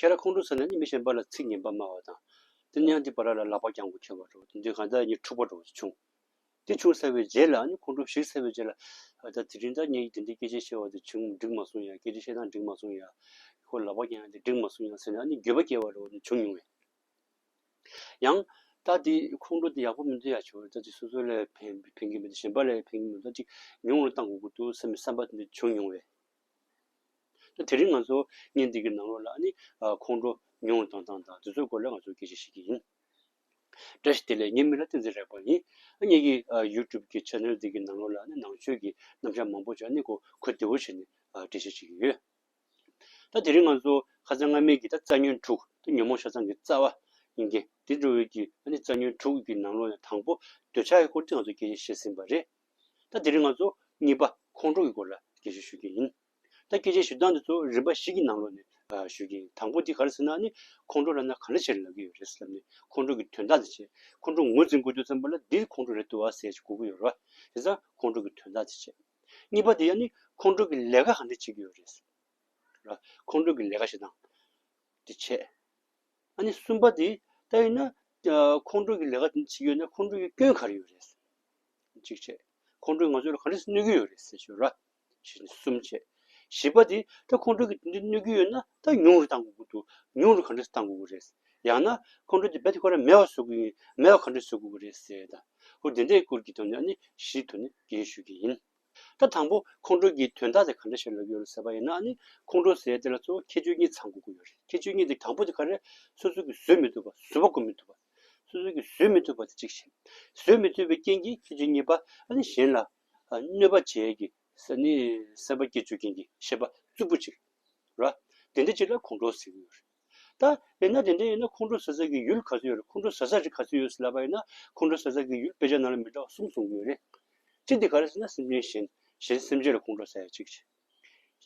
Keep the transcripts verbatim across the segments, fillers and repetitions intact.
ཁྱེད་རང་ཁོང་ཁྲོ་ཟ་ནས་ནི་མི་གཞན་པ་ལ་ཚིག་ངན་པ་སྨྲ་བ་དང་། དེ་ནས་ཡང་དེ་བར་ལ་ལག་པ་བརྐྱང་དགོས་ཁྱད་པར་འགྲོ་དེ་འདྲའི་གང་ལྟར་ཡིན་འཁྲུག་པ་འགྲོ་བ་བྱུང་། དེ་བྱུང་ཚར་བའི་རྗེས་ལ་ནི་ཁོང་ཁྲོ་ཞིག་ཚར་བའི་རྗེས་ལ། ཨ་ད་དེ་རིང་ད་ངས་དེ་འདྲའི་སྐད་ཆ་བཤད་པ་དེ་བྱུང་འགྲིག་མ་སོང་ཡ། སྐད་ཆ་བཤད་སྟངས་འགྲིག་མ་སོང་ཡ། ཁོ་ལག་པ་བརྐྱང་ཡ་དེ་འགྲིག་མ་སོང་ཡ་ཟེར་ནས་ཨ་ནི་འགྱོད་པ་སྐྱེ་བ་འགྲོ་བ་ནི་བྱུང་མྱོང་བས། ཡང་། ད་དེ་ཁོང་ཁྲོ་དེ་ཡག་པོ་མི་འདུག་ཡ། ཆོག་ད་ཅིག་སོ་སོ་ལ་ཕན་ཕན་གྱི་མི་འདུག་གཞན་པ་ལ་ཕན་གྱི་མི་འདུག་ད་ཅིག་ཉུང་རུ་བཏང་དགོས་ཀྱི་འདུག་བསམ་པའི་བསམ་པ་དེ་འདྲ་བྱུང་མྱོང་བས། ད་དེ་རིང་ང་ཚོ་བརྙན་འདི་གི་ནང་ལོགས་ལ་ཨ་ནི་ཨ་ཁོང་ཁྲོ་ཉུང་རུ་བཏང་སྟངས་དང་དེ་ཚོའི་སྐོར་ལ་ང་ཚོ་སྐད་ཆ་བཤད་ཀྱི་ཡིན། བཀྲ་ཤིས་བདེ་ལེགས། ངའི་མིང་ལ་བསྟན་འཛིན་རེག་པ་ཡིན། ཨ་ངེད་ཀྱི་ཨ་ཡུ་ཊུབ་གི་ཆེ་ནལ་འདི་གི་ནང་ལོགས་ལ་ཨ་ནི་ནང་ཆོས་ཀྱི་རྣམ་གཞག་མང་པོ་ཅིག་ཨ་ནི་གོ་གོ་བདེ་བོ་བྱས་ནས་ཨ་འགྲེལ་བཤད་བྱེད་ཀྱི་ཡོད། ད་དེ་རིང་ང་ཚོ་ཁ་སང་སྔ་མའི་གི་ད་རྩ་ཉོན་དྲུག་ད་ཉོན་མོངས་ཆ་ཚང་གི་རྩ་བ་ཡིན་གྱི་དེ་འགྲོ་བའི་གི་ཨ་ནི་རྩ་ཉོན་དྲུག་གི་ནང་ལོགས་ནས་དང་པོ་འདོད་ཆགས་ཀྱི་སྐོར་དེ་ང་ཚོ་སྐད་ཆ་བཤད་ཟིན་པ་རེད། ད་དེ་རིང་ང་ཚོ་གཉིས་པ་ཁོང་ཁྲོ་གི་སྐོར་ལ་སྐད་ཆ་ཞུ་གི་ཡིན། ད་སྐད་ཆ་ཞུ་སྟངས་དེ་ཚོ་རིམ་པ་བཞི་གི་ནང་ལོགས་ནས་ཨ་ཞུ་གི་ཡིན། དང་པོ་དེ་ག་རེ་ཟེར་ན་ཨ་ནི་ཁོང་ཁྲོ་ལབ་ན་ག་འདྲ་བྱས་ལབ་ཀྱི་ཡོད་རེད་ཟེར་ལབ་ནས་ཁོང་ཁྲོ་གི་དོན་དག་དེ་བྱས། ཁོང་ཁྲོ་ངོས་འཛིན་དགོས་དུས་ཙམ་པ་ལ་འདི་ཁོང་ཁྲོ་རེད་འདུག་ཨ་ཟེར་ཅིག་གོ་གི་ཡོད་རེད་བ། དེ་ཙང་ཁོང་ཁྲོ་གི་དོན་དག་དེ་བྱས། གཉིས་པ་དེ་ཡང་ནི་ཁོང་ཁྲོ་གི་ལས་ཀ་ག་འདྲ་བྱེད་ཀྱི་ཡོད་རེད། ར། ཁོང་ཁྲོ་གི་ལས་ཀ་བྱེད་སྟངས་དེ་བྱས། ཨ་ནི་གསུམ་པ་དེ་ད་ཡིན་ན་ཨ་ཁོང་ཁྲོ་གི་ལས་ཀ་དེ་བྱེད་ཀྱི་ཡོད་ན་ཁོང་ཁྲོ་གི་སྐྱོན་ག་རེ་ཡོད་རེད། གཅིག་བྱས། ཁོང་ཁྲོས་ང་ཚོ་ལ་ག་འདྲ་གནོད་ཀྱི་ཡོད་རེད་ཟེར་ཞུ་ར། བཞི་ནས་གསུམ་བྱས། བཞི་པ་དེ་ད་ཁོང་ཁྲོ་གི་དེ་འདྲ་གནོད་ཀྱི་ཡོད་ན་ད་ཉུང་རུ་བཏང་དགོས་ཀྱི་འདུག་ཉུང་རུ་ག་འདྲ་བཏང་དགོས་ཀྱི་རེད། ཡང་ན་ཁོང་ཁྲོ་དེ་རྦད་དེ་ཁོ་རང་མེད་པ་བཟོ་དགོས་ཀྱི་ཡིན། མེད་པ་ག་འདྲ་བཟོ་དགོས་ཀྱི་རེད་ཟེར། ད་ཁོ་དེ་འདྲའི་སྐོར་གྱི་དོན་དུ་ཨ་ནི་བཞི་ཐོག་ནས་སྐད་ཆ་ཞུ་གི་ཡིན། ད་དང་པོ་ཁོང་ཁྲོ་གི་དོན་དག་དེ་ག་འདྲ་ཞིག་ལབ་ཀྱི་ཡོད་རེད་ཟེར་བ་ཡིན་ན་ཨ་ནི་ཁོང་ཁྲོ་ཟེར་དེ་ལ་གཙོ་བོ་ཁྱད་ཆོས་གཉིས་ཚང་དགོས་ཀྱི་ཡོད་རེད། ཁྱད་ཆོས་གཉིས་དེ་དང་པོ་དེ་ག་རེ། སོ་སོ་གིས་བཟོད་མི་ཐུབ་པ་བཟོད་པ་སྒོམ་མི་ཐུབ་པ། སོ་སོ་གིས་བཟོད་མི་ཐུབ་པ་དེ་གཅིག་བྱས། བཟོད་མི་ཐུབ་པའི་རྐྱེན་གྱིས་ཁྱད་ཆོས་གཉིས་པ་ཨ་ནི་གཞན་ལ་ཨ་གནོད་པ་བྱེད་ཀྱི་ས་ནི་སེམས་པ་སྐྱེ་བཅུག་མཁན་གྱི་ཤེས་པ་རྩུབ་པོ་གཅིག་ར། དེ་འདྲ་གཅིག་ལ་ཁོང་ཁྲོ་ཟེར་གྱི་ཡོད་རེད། ད་ཡིན་ན་དེ་འདྲ་ཡིན་ན་ཁོང་ཁྲོ་ཟ་ས་ཀྱི་ཡུལ་ག་ཚོད་ཡོད་རེད། ཁོང་ཁྲོ་ཟ་ས་རིགས་ག་ཚོད་ཡོད་ཟེར་ལབ་པ་ཡིན་ན་ཁོང་ཁྲོ་ཟ་ས་ཀྱི་ཡུལ་དཔེ་ཆ་ནང་ལ་མི་འདྲ་བ་གསུམ་གསུང་གི་ཡོད་རེད། གཅིག་དེ་ག་རེ་ཟེར་ན་སེམས་ཅན་གཞན་གཞན་སེམས་ཅན་ལ་ཁོང་ཁྲོ་ཟ་ཡ་གཅིག་བྱས།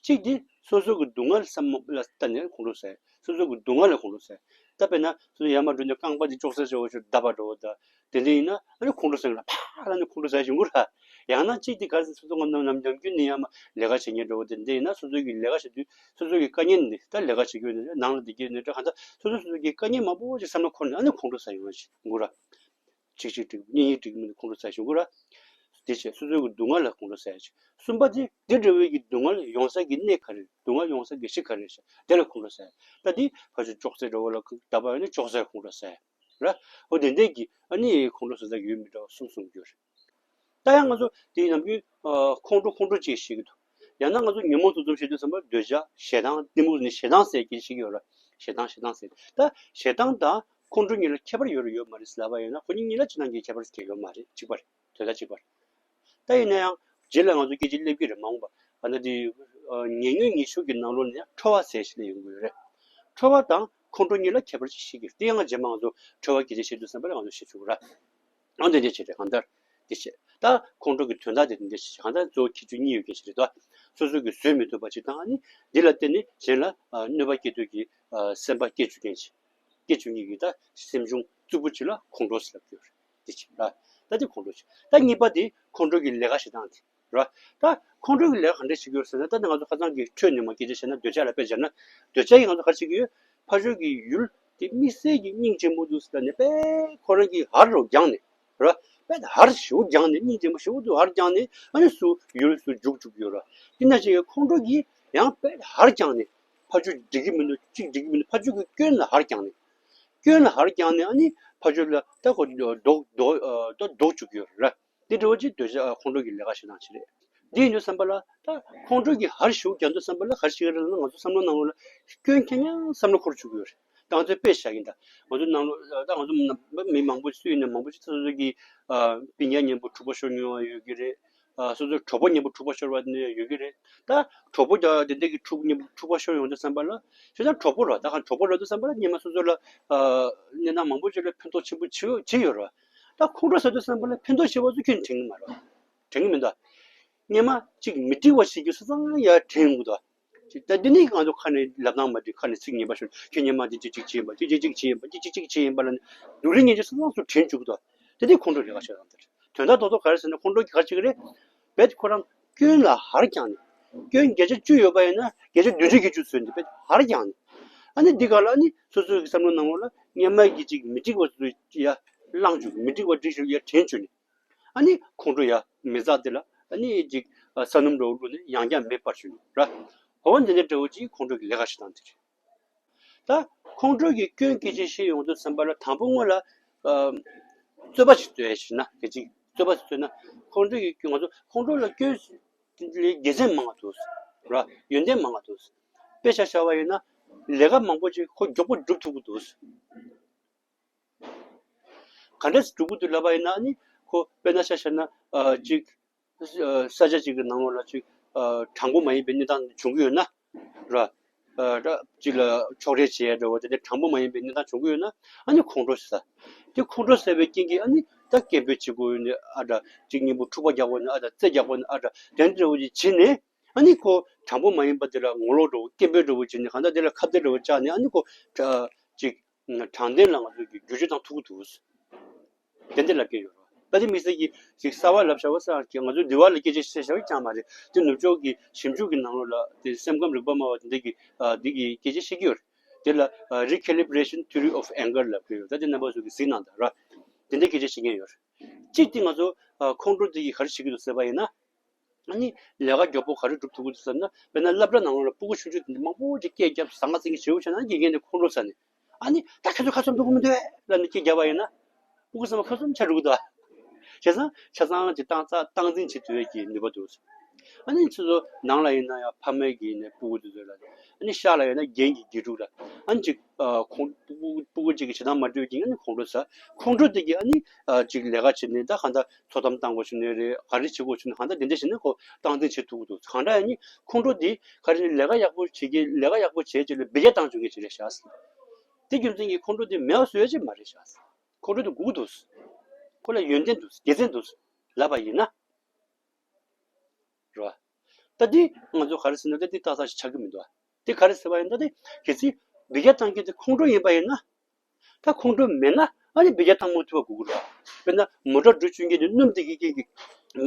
གཅིག་དེ་སོ་སོ་གི་སྡུག་བསྔལ་བསམ་བློ་ལ་བལྟས་ནས་ཁོང་ཁྲོ་ཟ་ཡ། སོ་སོ་གི་སྡུག་བསྔལ་ལ་ཁོང་ཁྲོ་ཟ་ཡ། ད་དཔེར་ན་སོ་སོ་ཡར་མར་འགྲོ་ནས་རྐང་པ་དེ་ཅོག་ཙེ་ཅོག་ཅོག་བརྡབ་པ་འདྲ་བོ་དང་དེ་འདྲ་ཡིན་ན་ཨ་ནི་ཁོང་ཁྲོ་ཟ་གི་ལ་ཕ་ལ་ནི་ཁོང་ཁྲོ་ཟ་ཡ་བྱུང་གི་ར། ཡང་ན་གཅིག་དེ་ག་རེ་ཟེར་སོ་སོ་ང་ནམ་ནམ་ནམ་རྒྱུན་ནས་ཡར་མར་ལས་ཀ་བྱེད་མཁན་འདྲ་བོ་དེ་འདྲ་ཡིན་ན་སོ་སོ་གི་ལས་ཀ་བྱེད་དུས་སོ་སོ་གི་དཀའ་ངལ་འདི་ད་ལས་ཀ་བྱེད་དུས་ནང་ལ་བསྡད་མཁན་འདི་འདྲ་གང་ལྟར་སོ་སོ་སོ་སོ་གི་དཀའ་ངལ་མང་པོ་ཞིག་བསམ་བློ་འཁོར་ནས་ཨ་ནི་ཁོང་ཁྲོ་ཟ་ཡོང་བ་ཞིག་ཡོང་གི་ར། གཅིག་གཅིག་འགྲིག་གཉིས་གཉིས་འགྲིག་མིན་ཁོང་ཁྲོ་ཟ་བྱུང་གི་ར། དེ་བྱས་སོ་སོའི་གི་སྡུག་བསྔལ་ལ་ཁོང་ཁྲོ་ཟ་ཡ་ཅིག་གསུམ་པ་དེ་དེ་འདྲ་བའི་གི་སྡུག་བསྔལ་ཡོང་ས་གི་གནས་ག་རེ་རེད། སྡུག་བསྔལ་ཡོང་ས་གི་གཞི་ག་རེ་རེད་ཤག་དེ་ལ་ཁོང་ཁྲོ་ཟ་ཡ། ད་དེ་ཕར་ཚུར་ཅོག་ཙེ་འདྲ་བོ་ལ་བརྡབ་པ་ཡིན་ན་ཅོག་ཙེ་ལ་ཁོང་ཁྲོ་ཟ་ཡ་ར། འོ་དེ་འདྲའི་གི་ཨ་ནི་ཁོང་ཁྲོ་ཟ་ས་གི་ཡུལ་མི་འདྲ་བ་གསུམ་གསུམ་གྱི་ཡོད་རེད། ད་ཡང་ང་ཚོ་དེ་ནམ་རྒྱུན་ཨ་ཁོང་ཁྲོ་ཁོང་ཁྲོ་ཅིག་ཤེས་ཀྱི་འདུག་ཡང་ན་ང་ཚོ་ཉོན་མོངས་གཙོ་འཛིན་བྱེད་དུས་ཙམ་པ་འདོད་ཆགས་ཞེ་སྡང་གཏི་མུག་ནི་ཞེ་སྡང་ཟེར་གྱི་ཞིག་ཡོད་ར། ཞེ་སྡང་ཞེ་སྡང་ཟེར། ད་ཞེ་སྡང་དང་ཁོང་ཁྲོ་གཉིས་ལ་ཁྱད་པར་ཡོད་རེད་ཡོད་མ་རེད་ཟེར་ལབ་པ་ཡིན་ན་ཁོ་གཉིས་གཉིས་ལ་ཅི་ནང་གི་ཁྱད་པར་གང་ཡོད་མ་རེད། གཅིག་པ་རེད། དོན་དག་གཅིག་པ་རེད། ད་ཡིན་ན་ཡང་རྗེས་ལ་ང་ཚོ་སྐད་ཆ་སླེབས་ཀྱི་རེད་མ་འོངས་པ། ཨ་ན་དེ་ཨ་ཉེ་ཉོན་ཉེ་ཤུགས་ཀྱི་ནང་ལོགས་ནས་ཁྲོ་བ་ཟེར་ཞིག་སླེབས་ཡོང་གི་ཡོད་རེད། ཁྲོ་བ་དང་ཁོང་ཁྲོ་གཉིས་ལ་ཁྱད་པར་ཅིག་ཤེས་ཀྱི་རེད། དེ་ཡང་རྗེས་མ་ང་ཚོ་ཁྲོ་བ་སྐད་ཆ་བཤད་དུས་ཙམ་པ་ལ་ང་ཚོ་བཤད་ཆོག་གི་ར། ཨང་དེ་འདྲ་བྱས་ཏེ་གང་ལྟར་དེ་བྱས། ད་ཁོང་ཁྲོ་གི་དོན་དག་དེ་དེ་འདྲ་བྱས་གང་ལྟར་གཙོ་བོ་ཁྱད་ཆོས་གཉིས་ཡོད་མཁན་ཞིག་རེད་དོ། སོ་སོ་གིས་བཟོད་མི་ཐུབ་པ་ཅིག་དང་ཨ་ནི་འདི་ལ་བརྟེན་ནས་གཞན་ལ་ཨ་གནོད་པ་སྐྱེལ་འདོད་ཀྱི་ཨ་སེམས་པ་སྐྱེ་བཅུག་མཁན་ཞིག་སྐྱེ་བཅུག་མཁན་གྱི་ད་སེམས་བྱུང་རྩུབ་པོ་ཅིག་ལ་ཁོང་ཁྲོ་ཟེར་ལབ་ཀྱི་ཡོད་རེད། དེ་བྱས་ལ་ད་དེ་ཁོང་ཁྲོ་བྱས། ད་གཉིས་པ་དེ་ཁོང་ཁྲོ་གི་ལས་ཀ་བྱེད་སྟངས་དེ་རེད་བ། ད་ཁོང་ཁྲོ་གི་ལས་ཀ་ག་འདྲ་བྱེད་ཀྱི་ཡོད་ཟེར་ན་ད་ནི་ང་ཚོ་ཁ་སང་གི་འཕྲོས་ནས་མར་སྐད་ཆ་བཤད་ན་འདོད་ཆགས་ལ་དཔེ་སྦྱར་ན་འདོད་ཆགས་ཀྱིས་ང་ཚོ་ག་རེ་བྱེད་ཀྱི་ཡོད། ཕར་ཕྱོགས་ཀྱི་ཡུལ་དེ་དམིགས་བསལ་གྱི་སྙིང་རྗེ་མོ་འདུག་ཟེར་ནས་དཔེ་ཁོ་རང་གི་ཧར་རོ་བརྒྱངས་ནས་ར། དཔེ་ཧར་ཞེ་པོ་བརྒྱངས་ནས་སྙིང་རྗེ་མོ་ཞེ་པོ་འདུག་ཧར་བརྒྱངས་ནས་ཨ་ནི་སུ་ཡུལ་སུ་རྒྱུག་བཅུག་གི་ཡོད་ར། དེ་ན་ཅིག་ཁོང་ཁྲོ་གིས་ཡང་དཔེ་ཧར་བརྒྱངས་ནས་ཕར་ཕྱོགས་འགྲིག་གི་མི་འདུག་གཅིག་འགྲིག་གི་མི་འདུག་ཕར་ཕྱོགས་ཀྱི་སྐྱོན་ལ་ཧར་བརྒྱངས་ནས་སྐྱོན་ལ་ཧར་བརྒྱངས་ནས་ཨ་ནི་ཕར་ཕྱོགས་ལ་ད་ཁོ་ལྡོག་ལྡོག་ལྡོག་བཅུག་གི་ཡོད་ར། འདི་འདྲ་བོ་ཅིག་འདོད་ཆགས་ཁོང་ཁྲོ་གི་ལས་ཀ་བྱེད་སྟངས་ཤིག་རེད། འདི་ཡིན་དུས་ཙམ་པ་ལ་ད་ཁོང་ཁྲོ་གི་ཧར་ཞེ་པོ་རྒྱག་དུས་ཙམ་པ་ལ་ག་རེ་བྱེད་ཀྱི་རེད་ལབ་ན་ང་ཚོ་བསམ་བློ་ནང་ལོགས་ལ་སྐྱོན་རྐྱང་རྐྱང་བསམ་བློ་འཁོར་བཅུག་གི་ཡོད་རེད། ད་ང་ཚོས་དཔེ་བཞག་གིན་ད་ང་ཚོ་ནང་ལོགས་ད་ང་ཚོ་མི་མང་པོ་སུ་ཡིན་ན་མང་པོ་ཅིག་སོ་སོ་གི་སྤུན་ཀྱག་མཉམ་པོ་འཁྲུག་པ་ཤོར་མྱོང་བ་ཡོད་ཀྱི་རེད། སོ་སོའི་གྲོགས་པོ་མཉམ་པོ་འཁྲུག་པ་ཤོར་བ་ནི་ཡོད་ཀྱི་རེད། ད་གྲོགས་པོ་ཀྱང་དེ་འདྲ་གི་འཁྲུག་མཉམ་པོ་འཁྲུག་པ་ཤོར་ཡོང་དུས་ཙམ་པ་ལ་ཞེ་ད་གྲོགས་པོ་ལ་ད་གང་གྲོགས་པོ་ལ་དུས་ཙམ་པ་ལ་སྔོན་མ་སོ་སོ་ལ་གནས་སྟངས་མང་པོ་ཅིག་ལ་ཕན་ཐོགས་ཆེན་པོ་བྱེད་བྱེད་ཡོད་རེད། ད་ཁོང་ཁྲོ་ཟ་དུས་ཙམ་པ་ལ་ཕན་ཐོགས་ཆེ་བ་ཚོ་ཁྱོན་དྲན་གྱི་མ་རེད། དྲན་གྱི་མི་འདུག་སྔོན་མ་ཅིག་མི་འགྲིག་པ་ཞིག་གི་སོ་སོ་ཡར་དྲན་ཡོང་གི་འདུག་ཅིག་ད་འདི་ནི་ང་ཚོ་ཁ་ནས་ལབ་སྟངས་མ་འགྲིག་ཁ་ནས་ཚིག་ངན་པ་ཤོར་ཁྱོད་སྔོན་མ་འདི་ཅིག་ཅིག་བྱས་ཡིན་པ་ཅིག་ཅིག་ཅིག་བྱས་ཡིན་པ་ཅིག་ཅིག་ཅིག་བྱས་ཡིན་པ་ལ་ནི་སྡུག་རུས་ངན་ཅིག་སོ་སོ་སོ་དྲན་བཅུག་གི་འདུག་དེ་དེ་ཁོང་ཁྲོ་ལས་ཀ་བྱེད་སྟངས་དེ་རེད། དོན་དག་རྡོག་རྡོག་ག་རེ་ཟེར་ན་ཁོང་ཁྲོ་གི་ག་རེ་བྱེད་ཀྱི་རེད། རྦད་དེ་ཁོ་རང་སྐྱོན་ལ་ཧར་བརྒྱངས་ནས། སྐྱོན་བརྒྱ་ཆ་བཅུ་ཡོད་པ་ཡིན་ན་བརྒྱ་ཆ་བདུན་ཅུ་གི་བཅུ་བཟོས་ནས་རྦད་དེ་ཧར་བརྒྱངས་ནས། ཨ་ནི་འདི་ག་ལ་ཨ་ནི་སོ་སོའི་བསམ་བློ་ནང་ལོགས་ལ་སྔོན་མ་གི་ཅིག་མི་འགྲིག་པ་ཚོ་ཡ་བླངས་བཅུག་མི་འགྲིག་པ་འགྲིག་བཅུག་ཡ་དྲན་བཅུག་ནས། ཨ་ནི་ཁོང་ཁྲོ་ཡ་མི་ཚགས་དེ་ལ་ཨ་ནི་ཅིག་ས་སྣུམ་འདྲ་བོ་བླུགས་ནས་ཡང་བསྐྱར་མེ་སྤར་བཅུག་ནས་ར། འོ་འདི་འདྲ་འདྲ་བོ་ཅིག་ཁོང་ཁྲོ་གི་ལས་ཀ་ཞིག་བཏང་དེ་རེད། ད་ཁོང་ཁྲོ་གི་སྐྱོན་སྐད་ཆ་བཤད་ཡོང་དུས་ཙམ་པ་ལ་དང་པོ་སྔོན་ལ་ཨ་རྩོད་པ་ཞིག་རྩོད་ཡ་ཞིག་ན་གལ་ཆེ་རྩོད་པ་ཞིག་རྩོད་ན་ཁོང་ཁྲོ་གི་སྐྱོན་ང་ཚོ་ཁོང་ཁྲོ་ལ་སྐྱོན་དེ་ལས་དགེ་མཚན་མང་བ་འདུག་ར། ཡོན་ཏན་མང་བ་འདུག་དཔེ་ཆ་བཞག་པ་ཡིན་ན་ལས་ཀ་མང་པོ་ཅིག་ཁོ་མགྱོགས་པོ་སྒྲུབ་ཐུབ་ཀྱི་འདུག་ག་འདྲས་སྒྲུབ་ཀྱི་འདུག་ལབ་པ་ཡིན་ན་ཨ་ནི་ཁོ་དཔེར་ན་ཆ་བཞག་ན་ཨ་ཅིག་ཨ་ས་ཆ་ཅིག་གི་ནང་ལོགས་ལ་ཅིག་ཨ་དྲང་པོ་མ་ཡིན་པའི་གནས་སྟངས་བྱུང་གི་ཡོད་ན་ར། ཨ་ད་ཅིག་ལ་ཕྱོགས་རེས་བྱེད་ཡ་འདྲ་བོ་དེ་འདྲ་དྲང་པོ་མ་ཡིན་པའི་གནས་སྟངས་བྱུང་གི་ཡོད་ན་ཨ་ནི་ཁོང་ཁྲོ་ཟ། དེ་ཁོང་ཁྲོ་ཟ་བའི་རྐྱེན་གྱིས་ཨ་ནི་ད་སྐད་འབོད་བྱེད་དགོས་ཡོད་ནི་ཨ་འདྲ་ཅིག་སྙིང་པོ་འཁྲུག་པ་རྒྱག་དགོས་ནི་ཨ་འདྲ་རྩེད་རྒྱག་དགོས་ནི་ཨ་འདྲ་དེ་འདྲ་བོ་ཅིག་བྱེད་ནས། ཨ་ནི་ཁོ་དྲང་པོ་མ་ཡིན་པ་དེ་ལ་ངོ་ལོག་འགྲོ་སྐད་འབོད་འགྲོ་བྱས་ནས་གང་ལྟར་དེ་ལ་ཁ་གཏད་འགྲོ་བྱས་ནས་ཨ་ནི་ཁོ་ཅིག་དྲང་བདེན་ལ་ང་ཚོ་གི་བསྒྱུར་བཅོས་བཏང་ཐུབ་ཀྱི་འདུག་དེ་འདྲ་ལབ་ཀྱི་ཡོད་རེད། ད་དེ་དམིགས་བསལ་གྱི་ཅིག་གསར་པ་ལབ་བྱ་བ་ས་ང་ཚོའི་འདི་བ་ལ་སྐད་ཆ་བཤད་བྱ་བ་ཅང་མ་རེད། དེ་ནུབ་ཕྱོགས་ཀྱི་ཞིབ་འཇུག་གི་ནང་ལོགས་ལ་དེ་སེམས་ཁམས་རིག་པ་སྨྲ་བ་དེ་འདྲ་གི་འདི་གི་སྐད་ཆ་བཤད་ཀྱི་ཡོད་རེད། དེ་ལ་recalibration theory of anger ལབ་ཀྱི་ཡོད། ད་དེ་རྣམ་པ་ཚོ་གི་གཟིགས་གནང་དང་ར། དེ་འདྲ་སྐད་ཆ་བཤད་མཁན་ཡོད་རེད། གཅིག་དེ་ང་ཚོ་ཁོང་ཁྲོ་དེ་གི་ག་རེ་བྱེད་ཀྱི་འདུག་ཟེར་བ་ཡིན་ན། ཨ་ནི་ལས་ཀ་མགྱོགས་པོ་ག་རེ་སྒྲུབ་ཐུབ་ཀྱི་འདུག་ཟེར་ན། དཔེར་ན་སློབ་གྲྭ་ནང་ལོགས་ལ་སྤུ་གུ་ཆུང་ཆུང་དེ་འདྲ་མང་པོ་ཅིག་སྐད་བརྒྱབ་ཟང་ངེ་ཟིང་ངེ་བྱེད་དགོས་བྱས་ན་དགེ་རྒན་དེ་ཁོང་ཁྲོ་ཟ་ནས། ཨ་ནི་ད་ཁྱེད་ཚོ་ཁ་སོམ་འདུག་གི་མི་འདུག་ལབ་ནས་སྐད་བརྒྱབ་པ་ཡིན་ན། སྤུ་གུ་ཚང་མ་ཁ་སོམ་ཆགས་འགྲོ་གི་འདུག་བྱས་ཙང་ཆ་ཚང་ཅིག་སྟངས་སྟངས་འཛིན་བྱེད་ཐུབ་ཡས་ཀྱི་ནུས་པ་འདུག་ཨ་ནི་ཁྱེད་ཚོ་ནང་ལ་ཡིན་ན་ཡང་ཕ་མས་ཀྱིས་ནས་སྤུ་གུ་དེ་ཚོ་ལ། ཨ་ནི་ཤག་ལ་ཡིན་ན་རྒན་གྱིས་དགེ་ཕྲུག་ལ། ཨ་ནི་ཅིག་ཨ་ཁོང་སྤུ་གུ་སྤུ་གུ་གཅིག་གི་བྱེད་སྟངས་མ་འགྲོ་གི་ཨ་ནི་ཁོང་ཁྲོ་ཟ། ཁོང་ཁྲོ་དེ་གིས་ཨ་ནི་ཨ་ཅིག་ལས་ཀ་བྱེད་ནས་ད་གང་ལྟར་འཚོ་གཏམ་བཏང་དགོས་བྱུང་ནས་རེད། ག་རེ་བྱེད་དགོས་བྱུང་ནས་གང་ལྟར་དེ་འདྲ་བྱས་ནས་ཁོ་སྟངས་འཛིན་བྱེད་ཐུབ་ཀྱི་འདུག་གང་འདྲ་ཡིན་ནའི་ཁོང་ཁྲོ་དེ་ག་རེ་ལས་ཀ་ཡག་པོ་བྱེད་ཀྱི་ལས་ཀ་ཡག་པོ་བྱེད་ཀྱི་ལ་འབུད་རྒྱག་བཏང་བྱུང་གི་ཅིག་རེད་ཤག་དེ་རྒྱུ་མཚན་གྱིས་ཁོང་ཁྲོ་དེ་མེད་པ་བཟོ་ཡ་ཅིག་མ་རེད་ཤག་ཁོང་ཁྲོ་དེ་དགོས་ཀྱི་འདུག་ཁོ་ལ་ཡོན་ཏན་འདུག་དགེ་མཚན་འདུག་ལབ་པ་ཡིན་ན། རེད་བ། ད་འདི་ང་ཚོ་ག་རེ་ཟེར་ན་ད་འདི་ཏག་ཏག་ཞིག་ཆགས་ཀྱི་མི་འདུག་བ། འདི་ག་རེ་ཟེར་བ་ཡིན་ན་ད་འདི་གལ་སྲིད་འབུད་རྒྱག་བཏང་མཁན་དེ་ཁོང་ཁྲོ་ཡིན་པ་ཡིན་ན། ད་ཁོང་ཁྲོ་མེད་ན་ཨ་ནི་འབུད་རྒྱག་བཏང་མ་ཐུབ་པ་དགོས་ཀྱི་རེད་བ། དཔེར་ན་མོ་ཊ་འགྲོ་བཅུག་མཁན་དེ་སྣུམ་དེ་གི་རྐྱེན་གྱིས་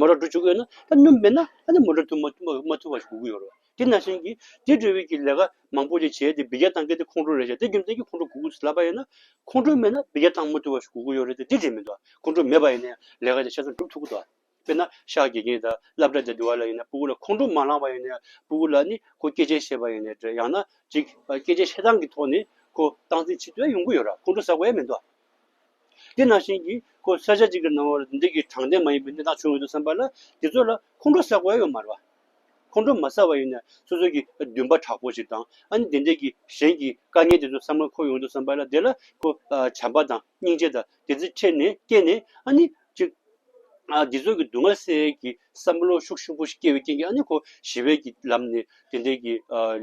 མོ་ཊ་འགྲོ་བཅུག་གི་ཡོད་ན་ད་སྣུམ་མེད་ན་ཨ་ནི་མོ་ཊ་ཐུབ་མ་ཐུབ་མ་མ་ཐུབ་པ་ཞིག་དགོས་ཀྱི་ཡོད་རེད་བ། དེ་ནང་བཞིན་གྱི་དེ་འདྲ་བའི་གི་ལས་ཀ་མང་པོ་ཅིག་བྱས་ཏེ་འབུད་རྒྱག་བཏང་མཁན་དེ་ཁོང་ཁྲོ་རེད་བྱས་དེ་རྒྱུ་མཚན་གྱིས་ཁོང་ཁྲོ་དགོས་ཀྱི་ལབ་པ་ཡིན་ན། ཁོང་ཁྲོ་མེད་ན་འབུད་རྒྱག་བཏང་མ་ཐུབ་པ་ཞིག་དགོས་ཀྱི་ཡོད་རེད་དེ་དེ་རེད་མི་འདུག་ཁོང་ཁྲོ་མེད་པ་ཡིན་ན་ལས་ཀ་དེ་ཆ་ཚང་སྒྲུབ་ཐུབ་ཀྱི་འདུག་དཔེར་ན་ཤག་དགེ་རྒན་དང་སློབ་གྲྭ་དེ་འདུལ་བ་ལ་ཡིན་ན་སྤུ་གུ་ལ་ཁོང་ཁྲོ་མ་ལངས་པ་ཡིན་ན་སྤུ་གུ་ལ་ནི་ཁོ་སྐད་ཆ་བཤད་པ་ཡིན་ན་འདྲ་ཡང་ན་ཅིག་སྐད་ཆ་བཤད་སྟངས་ཀྱི་ཐོག་ནས་ཁོ་སྟངས་འཛིན་བྱེད་ཐུབ་ཡ་ཡོང་གི་ཡོད་ར། ཁོང་ཁྲོ་ཟ་དགོས་ཡ་མི་འདུག་དེ་ནང་བཞིན་གྱི་ཁོ་ས་ཆ་གཅིག་གི་ནང་བར་འདི་གི་དྲང་བདེན་མ་ཡིན་པའི་གནས་སྟངས་བྱུང་ཡོད་དུས་ཙམ་པ་ལ་དེ་ཚོ་ལ་ཁོང་ཁྲོ་ཟ་དགོས་ཡ་ཡོད་མ་རེད་བ། ཁོང་ཁྲོ་མ་ཟ་བ་ཡིན་ན་སོ་སོ་གི་འདུན་པ་དྲག་པོ་ཞིག་དང་ཨ་ནི་དེ་འདྲས་ཀྱི་གཞན་གྱི་དཀའ་ངལ་དེ་ཚོ་བསམ་བློ་འཁོར་ཡོང་དུས་ཙམ་པ་ལ་དེ་ལ་ཁོ་བྱམས་པ་དང་སྙིང་རྗེ་དང་དེ་ཚོ་འཕྲད་ནས་སྐྱེས་ནས་ཨ་ནི་ཅིག་ཨ་འདི་ཚོ་གི་སྡུག་བསྔལ་སེལ་ཡས་ཀྱི་བསམ་བློ་ཤུགས་ཆེན་པོ་ཞིག་སྐྱེ་བའི་རྐྱེན་གྱིས་ཨ་ནི་ཁོ་ཞི་བའི་གི་ལམ་ནས་དེ་འདྲས་ཀྱི་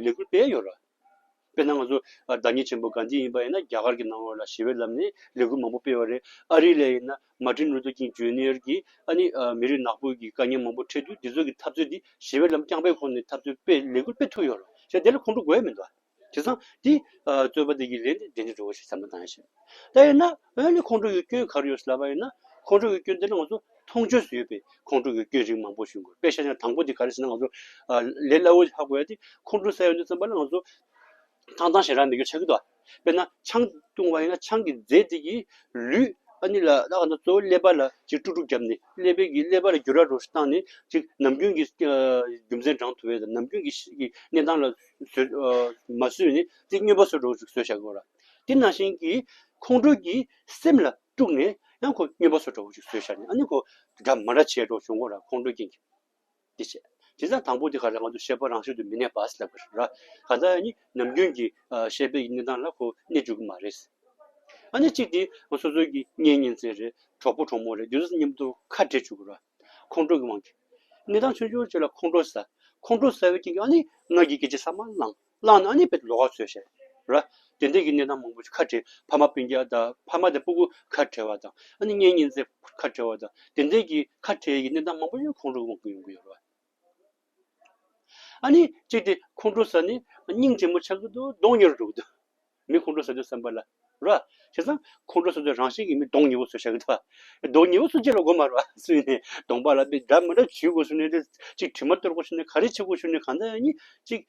ལས་འགུལ་སྤེལ་ཡོད་ར། དཔེར་ན་ང་ཚོ་བདག་ཉིད་ཆེན་པོ་གྷན་དྷི་ཡིན་པ་ཡིན་ན་རྒྱ་གར་གྱི་ནང་ལོགས་ལ་ཞི་བའི་ལམ་ནས་ལས་འགུལ་མང་པོ་སྤེལ་བ་རེད། ཨ་རི་ལ་ཡིན་ན་མར་ཊིན་ལུ་ཐར་ཀིང་ཇུ་ནི་ཡར་གྱིས་ཨ་ནི་མི་རིགས་ནག་པོ་གི་དཀའ་ངལ་མང་པོ་འཕྲད་དུས་འདི་ཚོ་གི་འཐབ་རྩོད་འདི་ཞི་བའི་ལམ་རྐྱང་པའི་ཁོངས་ནས་འཐབ་རྩོད་སྤེལ་ལས་འགུལ་སྤེལ་ཐུབ་ཡོད་ར། བྱས་དེ་ལ་ཁོང་ཁྲོ་དགོས་ཡ་མི་འདུག་ཨ། བྱས་ཙང་དེ་རྩོད་པ་འདི་གི་ལན་དེ་དེ་འདྲ་འགྲོ་བ་ཞིག་བསམ་བློ་བཏང་ཡ་ཞིག་ད་ཡིན་ན་འོན་ནི་ཁོང་ཁྲོ་གི་སྐྱོན་ག་རེ་ཡོད་ལབ་པ་ཡིན་ན་ཁོང་ཁྲོ་གི་སྐྱོན་དེ་ནི་ང་ཚོ་མཐོང་ཆོས་སུ་ཡོད་པའི་ཁོང་ཁྲོ་གི་སྐྱོན་རིགས་མང་པོ་ཞིག་ཡོད། དཔེ་བཞག་ན་དང་པོ་དེ་ག་རེ་ཟེར་ན་ང་ཚོ་ལས་སླ་བོ་ཧ་གོ་ཡ་དེ་ཁོང་ཁྲོ་ཟ་ཡོང་དུས་ཙམ་པ་ལ་ང་ཚོ་ཐང་ཐང་ཞེ་དྲག་མི་དགོས་ཆགས་ཀྱི་འདུག་དཔེར་ན་ཆང་བཏུང་བ་ཡིན་ན་ཆང་གི་རྫས་དེ་གིས་ལུས་ཨ་ནི་ལ་ད་ག་ན་གཙོ་བོ་ཀླད་པ་ལ་ཅིག་དཀྲུག་དཀྲུག་བརྒྱབ་ནས་ཀླད་པའི་གི་ཀླད་པ་ལ་འགྱུར་བ་འགྲོ་ཞིག་བཏང་ནས་ཅིག་ནམ་རྒྱུན་གྱི་རྒྱུ་མཚན་འགྲང་ཐུབ་པའི་དང་ནམ་རྒྱུན་གྱི་གནས་སྟངས་ལ་བཟོད་མ་བཟོད་ནས་དེ་སྨྱོན་པ་བཟོ་འགྲོ་ཞིག་བཟོས་བཞག་གི་ཡོད་ར། དེ་ནང་བཞིན་གྱི་ཁོང་ཁྲོ་གིས་སེམས་ལ་དཀྲུགས་ནས་ཡང་ཁོ་སྨྱོན་པ་བཟོ་འགྲོ་ཞིག་བཟོས་བཞག་ནས་ཨ་ནི་ཁོ་འདྲ་མ་འདྲ་བྱས་འགྲོ་བྱུང་གོ་ར། ཁོང་ཁྲོའི་རྐྱེན་གྱིས། འདི་བྱས། དེ་ཙང་དང་པོ་དེ་ག་ལ་ང་ཚོ་ཤེས་པ་རང་བཞིན་དུ་མི་གནས་པ་ཟེར་ལབ་པ་རེད་ར། གང་ལྟར་ནི་ནམ་རྒྱུན་གྱི་ཨ་ཤེས་པའི་གནས་སྟངས་ལ་ཁོ་གནས་འཇུག་གི་མ་རེད། ཨ་ནི་གཅིག་དེ་ང་སོ་སོའི་གི་གཉེན་ཉེ་ཚན་རེད། གྲོགས་པོ་གྲོགས་མོ་རེད། དེ་ཚོ་མཉམ་དུ་ཁ་བྲལ་བཅུག་གི་ར། ཁོང་ཁྲོ་གི་དབང་གིས། གནས་སྟངས་ཆུང་ཆུང་ཅིག་ལ་ཁོང་ཁྲོ་ཟ། ཁོང་ཁྲོ་ཟ་བའི་རྐྱེན་གྱིས་ཨ་ནི་ང་གི་སྐད་ཆ་ཚང་མ་བླངས། བླངས་ནས་ཨ་ནི་དཔེ་ལོགས་ཀ་བཟོས་བཞག་ར། དེ་འདྲའི་གི་གནས་སྟངས་མང་པོ་ཞིག་ཁ་བྲལ། ཕ་མ་སྤུན་ཀྱག་དང་ཕ་མ་དང་སྤུ་གུ་ཁ་བྲལ་བ་དང་ཨ་ནི་གཉེན་ཉེ་ཚན་ཁ་བྲལ་བ་དང་དེ་འདྲའི་གི་ཁ་བྲལ་གྱི་གནས་སྟངས་མང་པོ་ཞིག་ཁོང་ཁྲོ་གི་དབང་གིས་ཡོང་གི་ཡོད་རེད། ཨ་ནི་གཅིག་དེ་ཁོང་ཁྲོ་ཟ་ནས་སྙིང་རྗེ་མོ་ཆགས་ཀྱི་འདུག་གདོང་ཉེ་རུ་འགྲོ་གི་འདུག་མི་ཁོང་ཁྲོ་ཟ་དུས་ཙམ་པ་ལ་ར། བྱས་ཙང་ཁོང་ཁྲོ་ཟ་དུས་རང་བཞིན་གྱིས་མི་གདོང་ཉེ་བོ་བཟོས་བཞག་གི་འདུག་གདོང་ཉེ་བོ་སུ་གཅིག་ལ་དགོས་མ་རེད་བ། སུ་ཡིན་ནའི་གདོང་པ་ལ་དཔེ་འདྲ་མི་འདྲ་བྱུག་དགོས་བྱུང་ནའི་རེད། གཅིག་དྲི་མ་གཏོར་དགོས་བྱུང་ནའི་ག་རེ་བྱེད་དགོས་བྱུང་ནའི་གང་ལྟར་ཡང་ནི་གཅིག་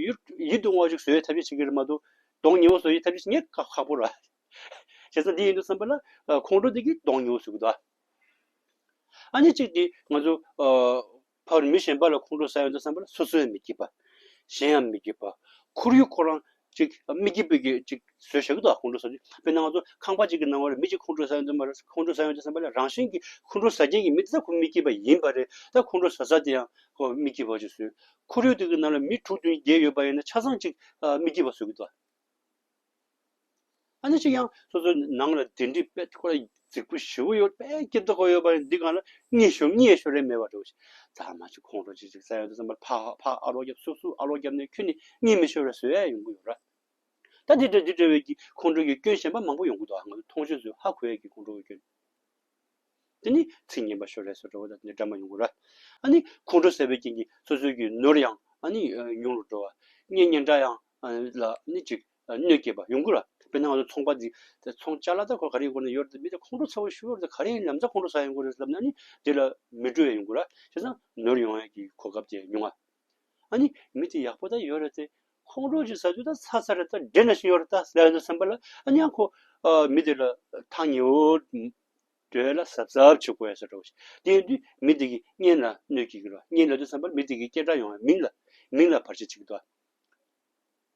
ཡིད་ཡིད་དུ་འོང་བ་ཞིག་བཟོ་ཡའི་ཐབས་ཤེས་བྱེད་ཀྱི་རེད་མ་གཏོགས། གདོང་ཉེ་བོ་བཟོ་ཡི་ཐབས་ཤེས་ངས་ཁག་ཁག་པོ་ར། བྱས་ཙང་འདི་ཡིན་དུས་ཙམ་པ་ལ་ཁོང་ཁྲོ་འདི་གིས་གདོང་ཉེ་བོ་བཟོ་གི་འདུག་ཨ་ནི་གཅིག་འདི་ང་ཚོ་ཕར་མི་གཞན་པ་ལ་ཁོང་ཁྲོ་ཟ་ཡོང་དུས་ཙམ་པ་ལ་སོ་སོ་ཡང་མི་སྐྱིད་པ། གཞན་ཡང་མི་སྐྱིད་པ། ཁོར་ཡུག་ཁོ་རང་ཅིག་མི་སྐྱིད་པའི་གི་ཅིག་བཟོས་བཞག་གི་འདུག་ཁོང་ཁྲོ་ཟ་དུས། དཔེར་ན་ང་ཚོ་ཁང་པ་ཅིག་གི་ནང་ལ་མི་ཅིག་ཁོང་ཁྲོ་ཟ་ཡོང་དུས་ཙམ་པ་ལ་ཁོང་ཁྲོ་ཟ་ཡོང་དུས་ཙམ་པ་ལ་རང་བཞིན་གྱི་ཁོང་ཁྲོ་ཟ་མཁན་གྱི་མི་དེ་ད་ཁོ་མི་སྐྱིད་པ་ཡིན་པ་རེད། ད་ཁོང་ཁྲོ་ཟ་ས་དེ་ཡང་ཁོ་མི་སྐྱིད་པ་ཅིག་བཟོས། ཁོར་ཡུག་དེ་གི་ནང་ལ་མི་དྲུག་བདུན་བརྒྱད་ཡོད་པ་ཡིན་ན་ཆ་ཚང་ཅིག་མི་སྐྱིད་པ་བཟོ་གི་འདུག་ཨ་ནི་ཅིག་ཡང་སོ་སོའི་ནང་ལ་གདན་ཁྲི་དཔེ་ཁོ་ར་རྫིག་པོ་ཞེ་པོ་ཡོད། དཔེ་སྐྱིད་པོ་ཡོད་པ་ཡིན། འདི་གང་ལ་གཉིད་ཤོར་གཉིད་ཤོར་རེ་མེད་པ་འདྲ་བོ་ཞིག་ད་མ་ཅིག་ཁོང་ཁྲོ་ཅིག་ཅིག་ཟ་ཡོང་དུས་ཙམ་པར་ཕ་ཕ་ཨ་རོགས་རྒྱབ་སུ་སུ་ཨ་རོགས་རྒྱབ་ནས་ཁྱོད་ནི་གཉིད་མི་ཤོར་བའི་བཟོ་ཡ་ཡོང་གི་ཡོད་ར། ད་འདི་འདྲ་འདི་འདྲ་བའི་གི་ཁོང་ཁྲོ་གི་སྐྱོན་གཞན་པ་མང་པོ་ཡོང་གི་འདུག་ང་ཚོ་མཐོང་ཆོས་ཚོས་ཧ་གོ་ཡ་གི་ཁོང་ཁྲོ་གི་སྐྱོན། དེ་ནི་ཚིག་ངན་པ་ཤོར་རེ་སོ་འདྲ་བོ་དང་དེ་འདྲ་མ་ཡོང་གི་ར། ཨ་ནི་ཁོང་ཁྲོ་ཟ་བའི་རྐྱེན་གྱིས་སོ་སོའི་གི་ནོར་ཡང་ཨ་ནི་ཉུང་རུ་འགྲོ་བ། གཉེན་ཉེ་འདྲ་ཡང་ལ་ནི་ཅིག་གནོད་སྐྱེལ་བ་ཡོང་གི་ར། དཔེར་ན་ང་ཚོ་ཚོང་པ་འདི་ཚོང་ཅ་ལག་ད་ཁོ་ག་རེ་དགོས་ན་ཡོད་རེད། མི་དེ་ཁོང་ཁྲོ་ཚ་བོ་ཞུ་ཡོད་རེད། ག་རེ་ཡིན་ལམ་སང་ཁོང་ཁྲོ་ཟ་ཡོང་གི་རེད་ལབ་ན་ནི་དེ་ལ་མི་འགྲོ་ཡ་ཡོང་གི་ར། བྱས་ཙང་ནོར་ཡོང་ཡ་གི་གོ་སྐབས་དེ་ཉུང་ང་། ཨ་ནི་མི་དེ་ཡག་པོ་ད་ཡོད་རེད་དེ། ཁོང་ཁྲོ་ཅིག་ཟ་དུས་ད་ཚ་ཚ་རེད། ད་འདྲེ་ན་བཞིན་ཡོད་རེད་ད་ཟེར་ཡོང་དུས་ཙམ་པ་ལ་ཨ་ནི་ཡང་ཁོ་མི་དེ་ལ་ཐག་ཉེ་བོ་འདོད་ལ་གཟབ་གཟབ་བྱེད་དགོས་ཡ་ཟེར་འགྲོ་ཞིག་དེ་ཡིན་དུས་མི་དེ་གི་གཉེན་ལ་གནོད་སྐྱེལ་གི་རེད། གཉེན་ལབ་དུས་ཙམ་པར་མི་དེ་གི་སྐད་གྲགས་ཡོང་བའི་མིང་ལ་མིང་ལ་བར་ཆད་བྱེད་ཀྱི་འདུག་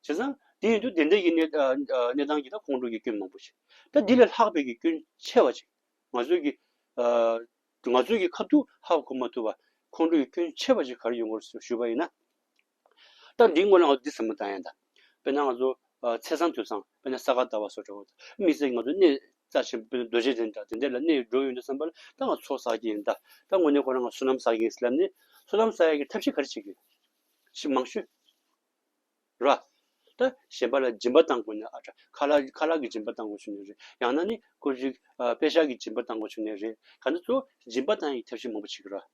བྱས་ཙང་དེ་ཡིན་དུས་དེ་འདྲ་གི་གནས་གནས་སྟངས་ཀྱི་ད་ཁོང་ཁྲོ་གི་སྐྱོན་མང་པོ་ཞིག་ད་འདི་ལས་ལྷག་པའི་གི་སྐྱོན་ཆེ་བ་ཅིག་ང་ཚོའི་གི་ང་ཚོའི་གི་ཁ་ཐུག་ཧ་གོ་མ་ཐུབ་པ་ཁོང་ཁྲོ་གི་སྐྱོན་ཆེ་བ་ཅིག་ག་རེ་ཡོང་གི་རེད་ཞུས་པ་ཡིན་ན། ད་འདིའི་སྔོན་ལ་ང་ཚོ་འདི་བསམ་བློ་བཏང་ཡ་ད། དཔེར་ན་ང་ཚོ་ཨ་ཚེས་བཟང་དུས་བཟང་དཔེར་ན་ས་ག་ཟླ་བ་སོགས་འདྲ་བོ་དང་དམིགས་བསལ་ང་ཚོ་གནས་རྩ་ཆེན་པོ་དཔེར་ན་རྡོ་རྗེ་གདན་འདྲ་དེ་འདྲ་ལ་གནས་འགྲོ་ཡོང་དུས་ཙམ་པ་ལ་ད་ང་ཚོགས་བསགས་ཀྱི་ཡིན་ད། ད་དངོས་གནས་ཁོ་རང་ང་བསོད་ནམས་བསགས་ཀྱི་ཡིན་ཟེར་ལབ་ནས་བསོད་ནམས་བསགས་ཡ་གི་ཐབས་ཤེས་ག་རེ་བྱེད་ཀྱི་ཡོད། ཞིག་མང་ཤོས་ར། ད་གཞན་པ་ལ་སྦྱིན་པ་བཏང་དགོས་ན་ཨ་ཁྲ་ཁ་ལག་ཁ་ལག་གི་སྦྱིན་པ་བཏང་དགོས་བྱུང་ནའི་རེད། ཡང་ན་ནི་ཁོ་ཅིག་ཨ་པེ་ཤག་གི་སྦྱིན་པ་བཏང་དགོས་བྱུང་ནའི་རེད། གང་ལྟར་གཙོ་བོ་སྦྱིན་པ་བཏང་ཡ་གི་ཐབས་ཤེས་མང་པོ་བྱེད་ཀྱི་ར།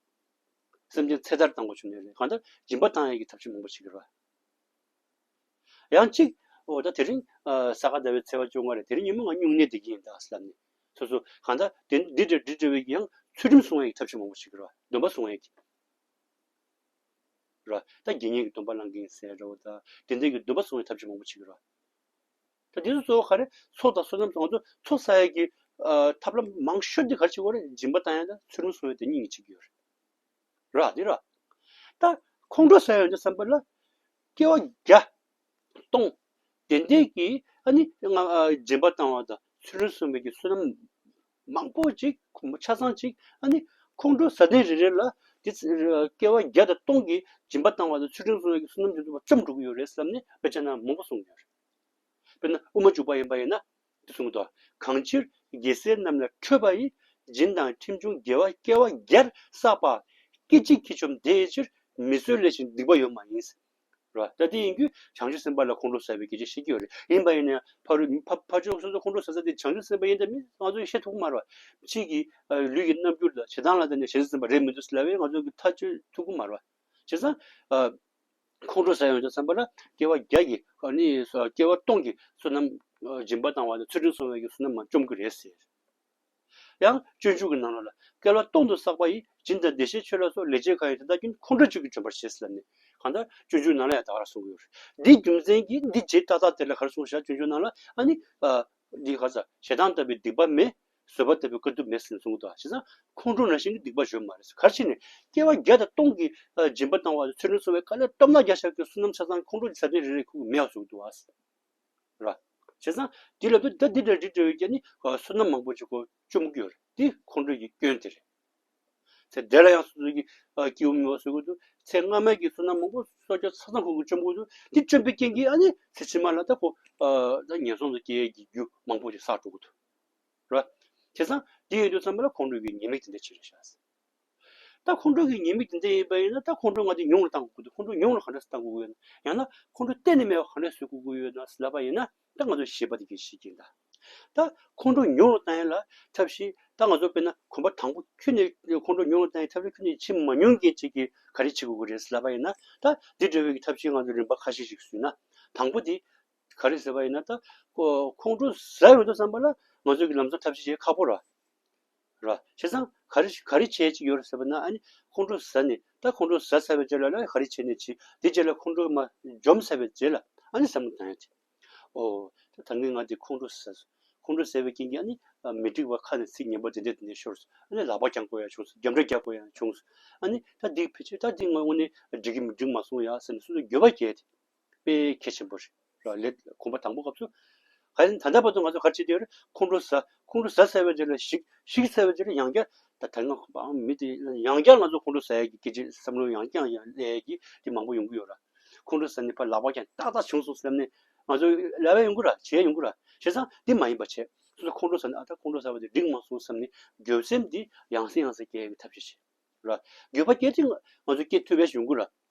སེམས་ཅན་ཚེ་ཐར་བཏང་དགོས་བྱུང་ནའི་རེད། གང་ལྟར་སྦྱིན་པ་བཏང་ཡ་གི་ཐབས་ཤེས་མང་པོ་བྱེད་ཀྱི་རེད། ཡང་གཅིག་འོ་ད་དེ་རིང་ཨ་ས་ག་ཟླ་བའི་ཚེས་པ་བཅོ་ལྔ་རེད། དེ་རིང་ཉིན་མོ་ང་སྨྱུང་གནས་བསྡད་ཀྱི་ཡིན་ད་ཟེར་ལབ་ནས་སོ་སོ་གང་ལྟར་དེ་འདི་འདྲ་འདི་འདྲ་བའི་ཡང་ཚུལ་ཁྲིམས་སྲུང་ཡ་གི་ཐབས་ཤེས་མང་པོ་བྱེད་ཀྱི་རེད། སྡོམ་པ་སྲུང་ཡ་གི་རེད། ད་དགེ་བསྙེན་གྱི་སྡོམ་པ་བླང་གི་ཡིན་ཟེར་འདྲ་བོ་ད་དེ་འདྲ་གི་སྡོམ་པ་སྲུང་ཡ་ཐབས་ཤེས་མང་པོ་བྱེད་ཀྱི་རེད། ད་དེ་ཚོ་གཙོ་བོ་ག་རེ་ཚོགས་དང་བསོད་ནམས་ང་ཚོ་ཚོགས་བསགས་ཡ་གི་ཨ་ཐབས་ལམ་མང་ཤོས་དེ་ག་རེ་བྱེད་དགོས་རེད། སྦྱིན་པ་བཏང་ཡ་དང་ཚུལ་ཁྲིམས་སྲུང་ཡ་དེ་གཉིས་ཀྱིས་བྱེད་ཀྱི་ཡོད་རེད། ར་དེ་ར། ད་ཁོང་ཁྲོ་ཟ་ཡོང་དུས་ཙམ་པ་ལ་སྐྱེ་བ་བརྒྱ་སྟོང་དེ་འདྲའི་གི་ཨ་ནི་ང་ཨ་སྦྱིན་པ་བཏང་བ་དང་ཚུལ་ཁྲིམས་སྲུང་བའི་གི་བསོད་ནམས་མང་པོ་ཅིག་ཁོང་ཆ་ཚང་ཅིག་ཨ་ནི་ཁོང་ཁྲོ་ཟ་ཐེངས་རེ་རེ་ལ་དེ་སྐྱེ་བ་བརྒྱ་དང་སྟོང་གི་སྦྱིན་པ་བཏང་བ་དང་ཚུལ་ཁྲིམས་སྲུང་བའི་གི་བསོད་ནམས་དེ་ཚོ་བཅོམ་འགྲོ་གི་ཡོད་རེད་བསམ་ནས་དཔེ་ཆ་ནང་མང་པོ་གསུངས་ཡོད་རེད། དཔེར་ན་དབུ་མ་འཇུག་པ་ཡིན་པ་ཡིན་ན་འདི་གསུངས་འདུག་གང་ཕྱིར་རྒྱལ་སྲས་རྣམས་ལས་འཕྲོས་པ་ཡི། སྦྱིན་དང་ཁྲིམས་བྱུང་དགེ་བ་སྐྱེ་བ་བརྒྱར་བསགས་པ། སྐད་ཅིག་གིས་བཅོམ་དེ་ཡི་ཕྱིར། མི་བཟོད་ལས་ཤིང་སྡིག་པ་ཡོད་མ་ཡིན། རེད་བ། ད་དེ་ཡིན་དུས་བྱང་ཆུབ་སེམས་དཔའ་ལ་ཁོང་ཁྲོ་ཟ་བའི་སྐད་ཆ་བཤད་ཀྱི་ཡོད་རེད། ཡིན་པ་ཡིན་ན་ཕ་རོལ་ཕ་ཕ་ཕྱོགས་སོ་སོ་ཁོང་ཁྲོ་ཟ་ས་དེ་བྱང་ཆུབ་སེམས་དཔའ་ཡིན་དང་མིན་ང་ཚོས་བཤད་ཐུབ་ཀྱི་མ་རེད་བ། ཕྱིས་ཀྱི་ལུས་ཀྱི་རྣམ་འགྱུར་ལ་ཞེ་སྡང་ལ་བརྟེན་ནས་བྱང་ཆུབ་སེམས་དཔའ་རེད་མི་འདུག་ཟེར་ལབ་པས་ང་ཚོ་གི་ཐག་གཅོད་ཐུབ་ཀྱི་མ་རེད་བ། བྱས་ཙང་། ཁོང་ཁྲོ་ཟ་ཡོང་དུས་ཙམ་པ་ལ་སྐྱེ་བ་བརྒྱ་གི་ཨ་ནི་སྐྱེ་བ་སྟོང་གི་བསོད་ནམས་སྦྱིན་པ་བཏང་བ་དང་ཚུལ་ཁྲིམས་སྲུང་བའི་གི་བསོད་ནམས་མ་བཅོམ་གྱི་རེད་ཟེར། ཡང་སྤྱོད་འཇུག་གི་ནང་ལོགས་ལ་སྐལ་བ་སྟོང་དུ་བསགས་པ་ཡིས། སྦྱིན་དང་བདེ་གཤེགས་མཆོད་ལ་སོགས། ལེགས་སྤྱད་གང་ཡིན་དེ་དག་ཀུན། ཁོང་ཁྲོས་གཅོད་ཀྱིས་བཅོམ་པར་བྱེད་ཟེར་ལབ་ནས་གང་ལྟར་སྤྱོད་འཇུག་ནང་ལ་ཡང་ད་ག་རང་གསུང་གི་ཡོད་རེད། འདི་རྒྱུ་མཚན་གྱིས་འདི་རྗེས་ཏག་ཏག་དེ་ལ་ག་རེ་གསུངས་ཤག་སྤྱོད་འཇུག་ནང་ལ་ཨ་ནི། འདི་ག་ས་ཞེ་སྡང་ལྟ་བུའི་སྡིག་པ་མེད། བཟོད་པ་ལྟ་བུའི་དཀའ་ཐུབ་མེད་ཟེར་ནས་གསུངས་འདུག་བྱས་ཙང་ཁོང་ཁྲོ་ནང་བཞིན་གྱི་སྡིག་པ་ཡོད་མ་རེད། ག་རེ་བྱས་ནས་སྐྱེ་བ་བརྒྱ་དང་སྟོང་གི་སྦྱིན་པ་བཏང་བ་ཚུལ་ཁྲིམས་སྲུང་བའི་དཀའ་ལས་སྟོབས་ལ་རྒྱ་ཤར་གྱི་བསོད་ནམས་ཆ་ཚང་ཁོང་ཁྲོ་གི་ཟ་ཐེངས་རེ་རེ་ཁུག་མེད་པ་བཟོ་གི་འདུག་བ། ར། བྱས་ཙང་འདི་ལ་ད་འདི་འདྲ་འདི་འདྲ་བའི་རྐྱེན་ནི་བསོད་ནམས་མང་པོ་ཅིག་ཁོ་བཅོམ་གྱི་ཡོད་རེད། འདི་ཁོང་ཁྲོ་གི་སྐྱོན་དེ་རེད། ཚེ་འདི་ལ་ཡང་སོ་སོ་གི་སྐྱེ་བོ་མེད་པ་བཟོ་གི་འདུག་ཚེ་སྔ་མའི་གི་བསོད་ནམས་མང་པོ་སྲོག་ཆགས་ཆ་ཚང་ཁོང་གིས་བཅོམ་གྱི་འདུག་འདི་བཅོམ་པའི་རྐྱེན་གྱིས་ཨ་ནི་ཚེ་ཕྱི་མ་ལ་ད་ཁོ་ད་ངན་སོང་དུ་སྐྱེ་ཡས་ཀྱི་རྒྱུ་མང་པོ་ཅིག་བསགས་འགྲོ་གི་འདུག་ར། བྱས་ཙང་འདི་ཡིན་དུས་ཙམ་པ་ལ་ཁོང་ཁྲོ་གི་ཉེས་དམིགས་དེ་འདྲ་ཅིག་རེད་ཤག་ད་ཁོང་ཁྲོ་གི་ཉེས་དམིགས་དེ་འདྲ་ཡིན་པ་ཡིན་ན་ད་ཁོང་ཁྲོ་ང་ཚོས་ཉུང་རུ་གཏང་དགོས་ཀྱི་འདུག་ཁོང་ཁྲོ་ཉུང་རུ་ག་འདྲ་སེ་གཏང་དགོས་ཀྱི་ཡོད་ན། ཡང་ན་ཁོང་ཁྲོ་གཏན་ནས་མེད་པ་ག་འདྲ་བཟོ་དགོས་ཀྱི་ཡོད་ན་ཟེར་ལབ་པ་ཡིན་ན་ད་ང་ཚོས་བཞི་པ་དེ་གི་བཞི་གི་ད། ད་ཁོང་ཁྲོ་ཉུང་རུ་གཏང་ཡ་ལ་ཐབས་ཤེས་ད་ང་ཚོ་དཔེར་ན་གོམ་པ་དང་པོ་ཁྱོན་ནས་ཁོང་ཁྲོ་ཉུང་རུ་གཏང་ཡའི་ཐབས་ཤེས་ཁྱོན་ནས་བྱེད་མ་མྱོང་མཁན་ཅིག་གིས་ག་རེ་བྱེད་དགོས་ཀྱི་རེད་ཟེར་ལབ་པ་ཡིན་ན་ད་འདི་འདྲ་བའི་གི་ཐབས་ཤེས་ང་ཚོས་རིམ་པ་ཁ་ཤས་ཤིག་བཟོས་ན། དང་པོ་དེ་ག་རེ་ཟེར་བ་ཡིན་ན་ད་ཁོ་ཁོང་ཁྲོ་ཟ་ཡོང་དུས་ཙམ་པ་ལ་ང་ཚོ་གི་ལམ་སང་ཐབས་ཤེས་བྱེད་ཁག་པོ་ར། ར། བྱས་ཙང་ག་རེ་ག་རེ་བྱེད་ཀྱི་ཡོད་རེད་ཟེར་བ་ན་ཨ་ནི་ཁོང་ཁྲོ་ཟ་ནས་ད་ཁོང་ཁྲོ་ཟ་ཚར་བའི་རྗེས་ལ་ལ་ག་རེ་བྱས་ནས་བྱེད་དེ་རྗེས་ལ་ཁོང་ཁྲོ་མ་འཇོམས་ཚར་བའི་རྗེས་ལ་ཨ་ནི་བསམ་བློ་བཏང་ཡ་དེ། ཨོ། ད་ད་ངས་ང་འདི་ཁོང་ཁྲོ་ཟ་སོང་། ཁོང་ཁྲོ་ཟ་བའི་རྐྱེན་གྱིས་ཨ་ནི་མི་འགྲིག་པ་ཁ་ནས་ཚིག་ངན་པ་དེ་འདྲ་དེ་འདྲ་ཤོར་སོང་། ཨ་ནི་ལག་པ་བརྐྱང་དགོས་ཡ་བྱུང་སོང་། རྒྱབ་འདྲ་རྒྱག་དགོས་ཡ་བྱུང་སོང་། ཨ་ནི་ད་འདི་ཕལ་ཆེར་ད་འདི་ང་དངོས་གནས་འགྲིག་གི་མི་འགྲིག་མ་སོང་ཡ་ཟེར་ནས་སོ་སོ་འགྱོད་པ་སྐྱེས་ཏེ། དཔེ་གལ་ཆེན་པོ་རེད། ར་ལས་གོམ་པ་དང་པོ་སྐབས་སུ། ག་ཡིན་ད་ལྟ་བར་དུ་ང་ཚོ་ག་རེ་བྱེད་ཀྱི་ཡོད་རེད། ཁོང་ཁྲོ་ཟ། ཁོང་ཁྲོ་ཟ་ཟ་བའི་རྗེས་ལ་ཞིག་ཞིག་ཟ་བའི་རྗེས་ལ་ཡང་བསྐྱར་ད་ད་ང་ཁོ་པའང་མི་དེ་ཡང་བསྐྱར་ང་ཚོ་ཁོང་ཁྲོ་ཟ་ཡ་གི་སྐད་ཆ་བསམ་བློ་ཡང་བསྐྱར་ཡང་སླེབས་ཡ་གི་དེ་མང་པོ་ཡོང་གི་ཡོད་ར། ཁོང་ཁྲོ་ཟ་ནས་ཕར་ལག་པ་བརྐྱངས་ཏག་ཏག་བྱུང་སོང་ཟེར་ནས་ང་ཚོ་ལབ་ཡ་ཡོང་གི་ར། བྱེད་ཡ་ཡོང་གི་ར། བྱས་ཙང་དེ་མ་ཡིན་པ་བྱས། སོ་སོ་ཁོང་ཁྲོ་ཟ་ནས་ཨ་ད་ཁོང་ཁྲོ་ཟ་བ་དེ་འགྲིག་མ་སོང་བསམ་ནས་འགྱོད་སེམས་དེ་ཡང་སེ་ཡང་སེ་སྐྱེ་ཡ་གི་ཐབས་ཤེས་བྱེད། ར། འགྱོད་པ་སྐྱེ་དུས་ང་ཚོ་སྐྱེ་ཐུབ་པ་ཞིག་ཡོང་གི་ར།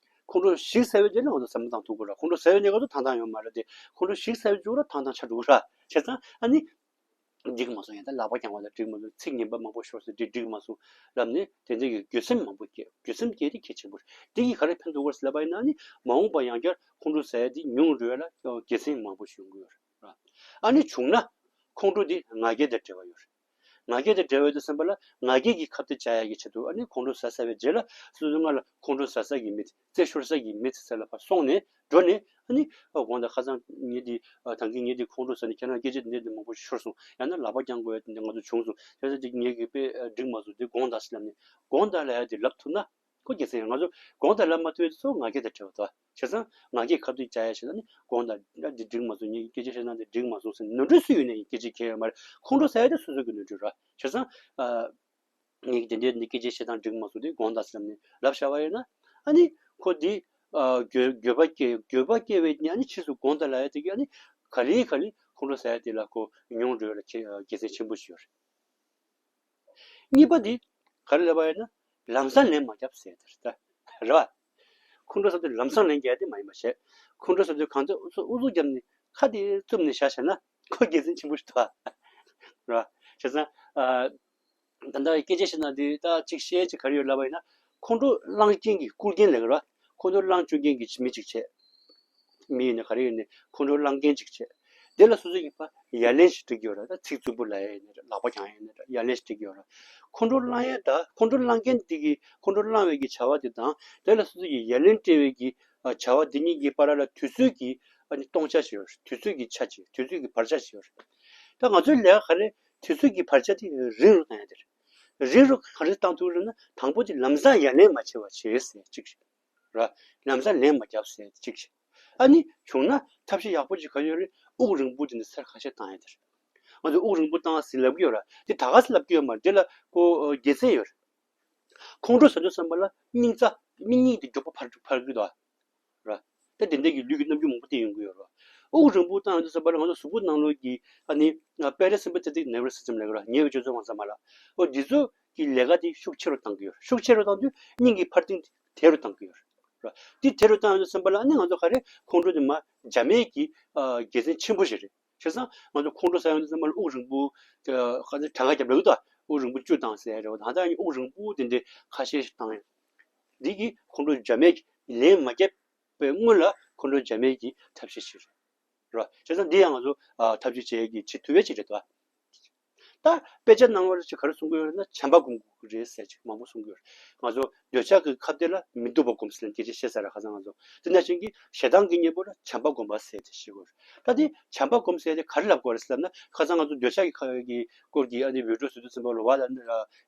ཁོང་ཁྲོ་ཞིག་ཟ་བའི་རྗེས་ལ་ང་ཚོ་བསམ་བློ་བཏང་ཐུབ་དགོས་ར། ཁོང་ཁྲོ་ཟ་བའི་གནས་སྐབས་སུ་ཐང་ཐང་ཡོད་མ་རེད་དེ། ཁོང་ཁྲོ་ཞིག་ཟ་བའི་མཇུག་ལ་ཐང་ཐང་ཆགས་འགྲོ་གི་ར། བྱས་ཙང་ཨ་ནི། འགྲིག་མ་སོང་། ཡང་ད་ལག་པ་བརྐྱང་བ་ལ་འགྲིག་མ་སོང་། ཚིག་ངན་པ་མང་པོ་ཤོར་སོང་། འགྲིག་འགྲིག་མ་སོང་ལབ་ནས་དེ་འདྲ་གི་འགྱོད་སེམས་མང་པོ་སྐྱེ། འགྱོད་སེམས་སྐྱེ་དེ་གལ་ཆེན་པོ་རེད། དེ་གིས་ག་རེ་ཕན་ཐོགས་ཀྱི་རེད་ལབ་པ་ཡིན་ན་ནི་མ་འོངས་པ་ཡང་བསྐྱར་ཁོང་ཁྲོ་ཟ་ཡ་དེ་ཉུང་རུ་བ་ལ་དགེ་མཚན་མང་པོ་ཞིག་ཡོང་གི་ཡོད་རེད། ཨ་ནི་བྱུང་ན་ཁོང་ཁྲོ་དེ་ང་རྒྱལ་དང་འབྲེལ་བ་ཡོད་རེད། ང་རྒྱལ་དང་འབྲེལ་བ་ཡོད་དུས་ཙམ་པ་ལ་ང་རྒྱལ་གྱི་ཁ་གཏད་བཅག་ཡ་གི་ཆེད་དུ་ཨ་ནི་ཁོང་ཁྲོ་ཟ་ཟ་བའི་རྗེས་ལ་སོ་སོ་སྔ་ལ་ཁོང་ཁྲོ་ཟ་ས་གི་མི་དེ་རྩེ་ཤོར་ས་གི་མི་དེ་ས་ལ་ཕར་སོང་ནས་འགྲོ་ནས་ཨ་ནི་ཨ་དགོངས་དག་ཁ་སང་ངས་དེ་ཨ་ད་གིན་ངས་དེ་ཁོང་ཁྲོ་ཟ་ནས་ཁྱེད་རང་སྐད་ཆ་འདི་འདྲ་འདི་མང་པོ་ཤོར་སོང་། ཡང་ན་ལག་པ་བརྐྱང་དགོས་ཡ་དེ་འདྲ་ང་ཚོ་བྱུང་སོང་། ཡང་ན་དེ་ངས་གི་དཔེ་འགྲིག་མ་སོང་དེ་དགོངས་དག་ཟེར་ལབ་ནས་དགོངས་དག་ལབ་ཡ་དེ་ལབ་ཐུབ་ན། ཁོ་དགེ་མཚན་ཡོད། ང་ཚོ་དགོངས་དག་ལབ་མ་ཐུབ་ཚོ་ང་རྒྱལ་དང་བྲལ་བ་དང་། བྱས་ཙང་ང་རྒྱལ་ཁ་ཐུག་བཅག་ཡ་ཞིག་ལ་ནི་དགོངས་དག་ཨ་འདི་འགྲིག་མ་སོང་། ངས་སྐད་ཆ་བཤད་སྟངས་འདི་འགྲིག་མ་སོང་ཟེར་ནོར་འཁྲུལ་སུ་ཡོད་ནའི་སྐད་ཆ་གལ་ཡོད་མ་རེད། ཁོང་ཁྲོ་ཟ་ཡ་དེ་སོ་སོ་གི་ནོར་འཁྲུལ་རེད། བྱས་ཙང་ཨ་ངས་དེ་འདྲའི་འདི་སྐད་ཆ་བཤད་སྟངས་འགྲིག་མ་སོང་དེ་དགོངས་དག་ཟེར་ནས་ལབ་བཞག་པ་ཡིན་ན། ཨ་ནི་ཁོ་འདི་ཨ་འགྱོད་འགྱོད་པ་སྐྱེ་འགྱོད་པ་སྐྱེ་བའི་ནི་ཨ་ནི་ཕྱིས་སུ་དགོངས་དག་ལབ་ཡ་དེ་གི་ཨ་ནི་ག་ལེ་ག་ལེ་ཁོང་ཁྲོ་ཟ་ཡ་དེ་ལ་ཁོ་ཉུང་འགྲོ་ཡ་ལ་ཁྱེད་དགེ་མཚན་ཆེན་པོ་ཞིག་ཡོད་རེད། གཉིས་པ་འདི་ག་རེ་ལབ་པ་ཡིན་ན་ལམ་སང་ལན་མ་རྒྱབ་ཟེར་དེ་རེད་ད། རེད་བ། ཁོང་ཁྲོ་ཟ་དུས་ལམ་སང་ལན་རྒྱག་དེ་མ་ཡིན་པ་བྱས། ཁོང་ཁྲོ་ཟ་དུས་གང་ཚོད་ཨུ་ཚུགས་ཨུ་ཚུགས་བརྒྱབ་ནས་ཁ་དེ་བཙུམ་ནས་བཞག་བྱས་ན་ཁོ་དགེ་མཚན་ཆེན་པོ་ཞིག་འདུག་ཨ། རེད་བ། བྱས་ཙང་ཨ། ད་ལྟ་སྐད་ཆ་བཤད་ན་འདི་ད་གཅིག་བཤད་ཅིག་ག་རེ་ཡོད་ལབ་པ་ཡིན་ན། ཁོང་ཁྲོ་བསླང་མཁན་གྱི་བསྐུལ་མཁན་ལབ་ཀྱི་རེད་བ། ཁོང་ཁྲོ་བསླང་བཅུག་མཁན་གྱི་མི་གཅིག་བྱས། མི་ཡིན་ན་ག་རེ་ཡིན་ནའི་ཁོང་ཁྲོ་བསླང་མཁན་གཅིག་བྱས། དེ་ལ་སོ་སོ་གིས་ཕར་ཡ་ལན་ཞིག་སྤྲད་ཀྱི་ཡོད་རེད། ད་ཚིག་རྩུབ་པོ་ལབ་ཡ་ཡིན་ན་རེད། ལག་པ་བརྐྱང་ཡ་ཡིན་ན་རེད། ཡ་ལན་ཞིག་སྤྲད་ཀྱི་ཡོད་རེད། ཁོང་ཁྲོ་བསླང་ཡ་དང་ཁོང་ཁྲོ་བསླང་མཁན་དེ་གིས་ཁོང་ཁྲོ་བསླང་བའི་གི་བྱ་བ་དེ་དང་དེ་ལ་སོ་སོ་གིས་ཡ་ལན་སྤྲད་པའི་གི་ཨ་བྱ་བ་དེ་གཉིས་ཀྱི་བར་ལ་དུས་ཚོད་ཀྱི་ཨ་ནི་སྟོང་ཆ་ཞིག་ཡོད་རེད། དུས་ཚོད་ཀྱི་ཆ་ཅིག་དུས་ཚོད་ཀྱི་བར་ཆ་ཞིག་ཡོད་རེད། ད་ང་ཚོའི་ལས་ཀ་ག་རེ་དུས་ཚོད་ཀྱི་བར་ཆ་དེ་རིང་རུ་བཏང་ཡ་དེ་རེད། རིང་རུ་ག་རེ་བཏང་ཐུབ་རེད་ན་དང་པོ་དེ་ལམ་སང་ཡ་ལན་མ་བྱས་པ་བྱས་ཟེར་གཅིག་རེད། ལམ་སང་ལན་མ་རྒྱབ་ཟེར་གཅིག་རེད། ཨ་ནི་བྱུང་ན་ཐབས་ཤེས་ཡག་པོ་ཅིག་ག་ཡོད་རེད། དབུགས་རིང་པོ་དེ་ནི་སེར་ཁ་ཤས་བཏང་ཡ་དེ་རེད། ང་ཚོ་དབུགས་རིང་པོ་བཏང་ཟེར་ལབ་ཀྱི་ཡོད་ར། དེ་ད་ག་སེ་ལབ་ཀྱི་ཡོད་མ་རེད། དེ་ལ་ཁོ་དགེ་མཚན་ཡོད་རེད། ཁོང་ཁྲོ་ཟ་དུས་ཙམ་པ་ལ་སྙིང་རྩ་སྙིང་སྙིང་དེ་མགྱོགས་པོ་འཕར་འཕར་གྱི་འདུག་ཨ། ར། ད་དེ་འདྲ་གི་ལུས་ཀྱི་རྣམ་འགྱུར་མང་པོ་སྟོན་ཡོང་གི་ཡོད་ར། དབུགས་རིང་པོ་བཏང་ཡོང་དུས་ཙམ་པ་ལ་ང་ཚོ་གཟུགས་པོ་ནང་ལོགས་ཀྱི་ཨ་ནི་parasympathetic nervous system ལབ་ཀྱི་ར། ཉེ་བའི་སྤྱོད་ཚུལ་དབང་ཚད་མ་ལ། འོ་འདི་ཚོ་གི་ལས་ཀ་དེ་ཤུགས་ཆེ་རུ་བཏང་གི་ཡོད་ར། ཤུགས་ཆེ་རུ་བཏང་དུས་སྙིང་གི་འཕར་ལྡིང་དེ་དལ་རུ་བཏང་གི་ཡོད་ར། དེ་དལ་རུ་བཏང་ཡོང་དུས་ཙམ་པ་ལ་ཨ་ནི་ང་ཚོ་ག་རེ་ཁོང་ཁྲོ་དེ་མར་འཇམ་ཡས་ཀྱི་ཨ་དགེ་མཚན་ཆེན་པོ་ཞིག་རེད། བྱས་ཙང་ང་ཚོ་ཁོང་ཁྲོ་ཟ་ཡོང་དུས་ཙམ་པ་ལ་དབུགས་རིང་པོ་ག་ཚོད་གྲངས་ཀ་རྒྱབ་ལ་ཡོད་དོ། དབུགས་རིང་པོ་བཅུ་བཏང་ཟེར་རེད་བ། ད་ལྟ་ཡང་དབུགས་རིང་པོ་དེ་འདྲའི་ཁ་ཤས་ཤིག་བཏང་ཡོད། འདི་གིས་ཁོང་ཁྲོ་འཇམ་ཡས་ཀྱི་ལན་མ་བརྒྱབ་པའི་སྔོན་ལ་ཁོང་ཁྲོ་འཇམ་ཡས་ཀྱི་ཐབས་ཤེས་ཤིག་རེད། རེད་བ། བྱས་ཙང་འདི་ཡང་ང་ཚོ་ཨ་ཐབས་ཤེས་བྱེད་ཡས་ཀྱི་བྱེད་ཐུབ་ཡས་ཅིག་རེད་དོ། ད་དཔེ་ཆ་ནང་ལ་ཅིག་ག་རེ་གསུང་གི་ཡོད་རེད་ན་བྱམས་པ་སྒོམ་དགོས་ཀྱི་རེད་ཟེར་ཅིག་མང་པོ་གསུང་གི་ཡོད་རེད། ང་ཚོ་འདོད་ཆགས་ཀྱི་ཁ་གཏད་ལ་མི་སྡུག་པ་སྒོམ་ཟེར་ནས་སྐད་ཆ་བཤད་ས་ར། ཁ་སང་ང་ཚོ་དེ་ནང་བཞིན་གྱི་ཞེ་སྡང་གི་གཉེན་པོ་ལ་བྱམས་པ་སྒོམ་པ་ཟེར་ཏེ་བཤད་དགོས་རེད། ད་དེ་བྱམས་པ་སྒོམ་ཟེར་དེ་ག་རེ་ལབ་དགོས་རེད་ཟེར་ལབ་ན་ཁ་སང་ང་ཚོ་འདོད་ཆགས་ཀྱི་ཁ་གི་སྐོར་གྱི་ཨ་ནི་བི་ཌི་ཡོ་བཟོ་དུས་ཙམ་པ་ལ་བ་ལ་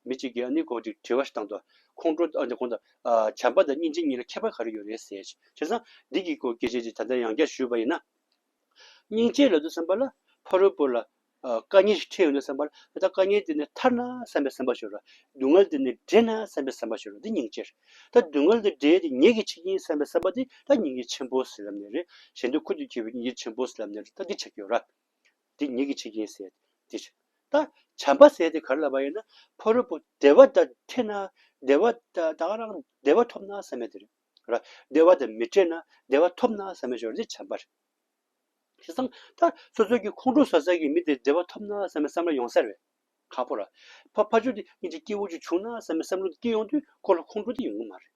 མི་གཅིག་གིས་ཨ་ནི་ཁོ་དེ་དྲི་བ་ཞིག་བཏང་འདུག་ཁོང་ཁྲོ་ཨ་ནི་ཁོང་ད་བྱམས་པ་དང་སྙིང་རྗེ་གཉིས་ལ་ཁྱད་པར་ག་རེ་ཡོད་རེད་ཟེར། བྱས་ཙང་འདི་གི་སྐོར་སྐད་ཆ་ཅིག་ད་ལྟ་ཡང་བསྐྱར་ཞུས་པ་ཡིན་ན། སྙིང་རྗེ་ལབ་དུས་ཙམ་པ་ལ་ཕ་རོལ་པོ་ལ་ཨ་དཀའ་ངལ་ཞིག་འཕྲད་ཡོང་དུས་ཙམ་པ་ལ་ད་དཀའ་ངལ་དེ་ནས་ཐར་ན་བསམ་པའི་བསམ་པ་ཤོར་ར། སྡུག་བསྔལ་དེ་ནས་བྲལ་ན་བསམ་པའི་བསམ་པ་ཤོར་ར། འདི་སྙིང་རྗེ་རེད། ད་སྡུག་བསྔལ་དེ་བྲལ་དེ་ངེད་ཀྱིས་བྱེད་ཀྱི་ཡིན་བསམ་པའི་བསམ་པ་དེ་ད་སྙིང་རྗེ་ཆེན་པོ་ཟེར་ལབ་ནས་རེད། གཞན་དོན་ཁུར་དུ་ཁྱེར་བའི་སྙིང་རྗེ་ཆེན་པོ་ཟེར་ལབ་ནས་རེད། ད་འདི་ཆགས་ཀྱི་ཡོད་ར། འདི་ངེད་ཀྱིས་བྱེད་ཀྱི་ཡིན་ཟེར་འདི་རེད། ད་བྱམས་པ་ཟེར་དེ་ག་རེ་ལབ་པ་ཡིན་ན་ཕ་རོལ་པོ་བདེ་བ་དང་འཕྲད་ན་བདེ་བ་ད་ད་ག་རང་བདེ་བ་ཐོབ་ན་བསམ་པ་དེ་རེད། ར། བདེ་བ་དང་མི་འཕྲད་ན་བདེ་བ་ཐོབ་ན་བསམ་པའི་ཞོར་དེ་བྱམས་པ་རེད། བྱས་ཙང་ད་སོ་སོ་གི་ཁོང་ཁྲོ་ཟ་ས་གི་མི་དེ་བདེ་བ་ཐོབ་ན་བསམ་པའི་བསམ་བློ་ཡོང་ས་རེད། ཁག་པོ་ར། ཕ་ཕ་ཆོས་དེ་སྙིང་རྗེ་སྐྱེ་བོ་ཅིག་བྱུང་ན་བསམ་པའི་བསམ་བློ་དེ་སྐྱེ་ཡོང་དུས་ཁོ་ལ་ཁོང་ཁྲོ་དེ་ཡོང་གི་མ་རེད།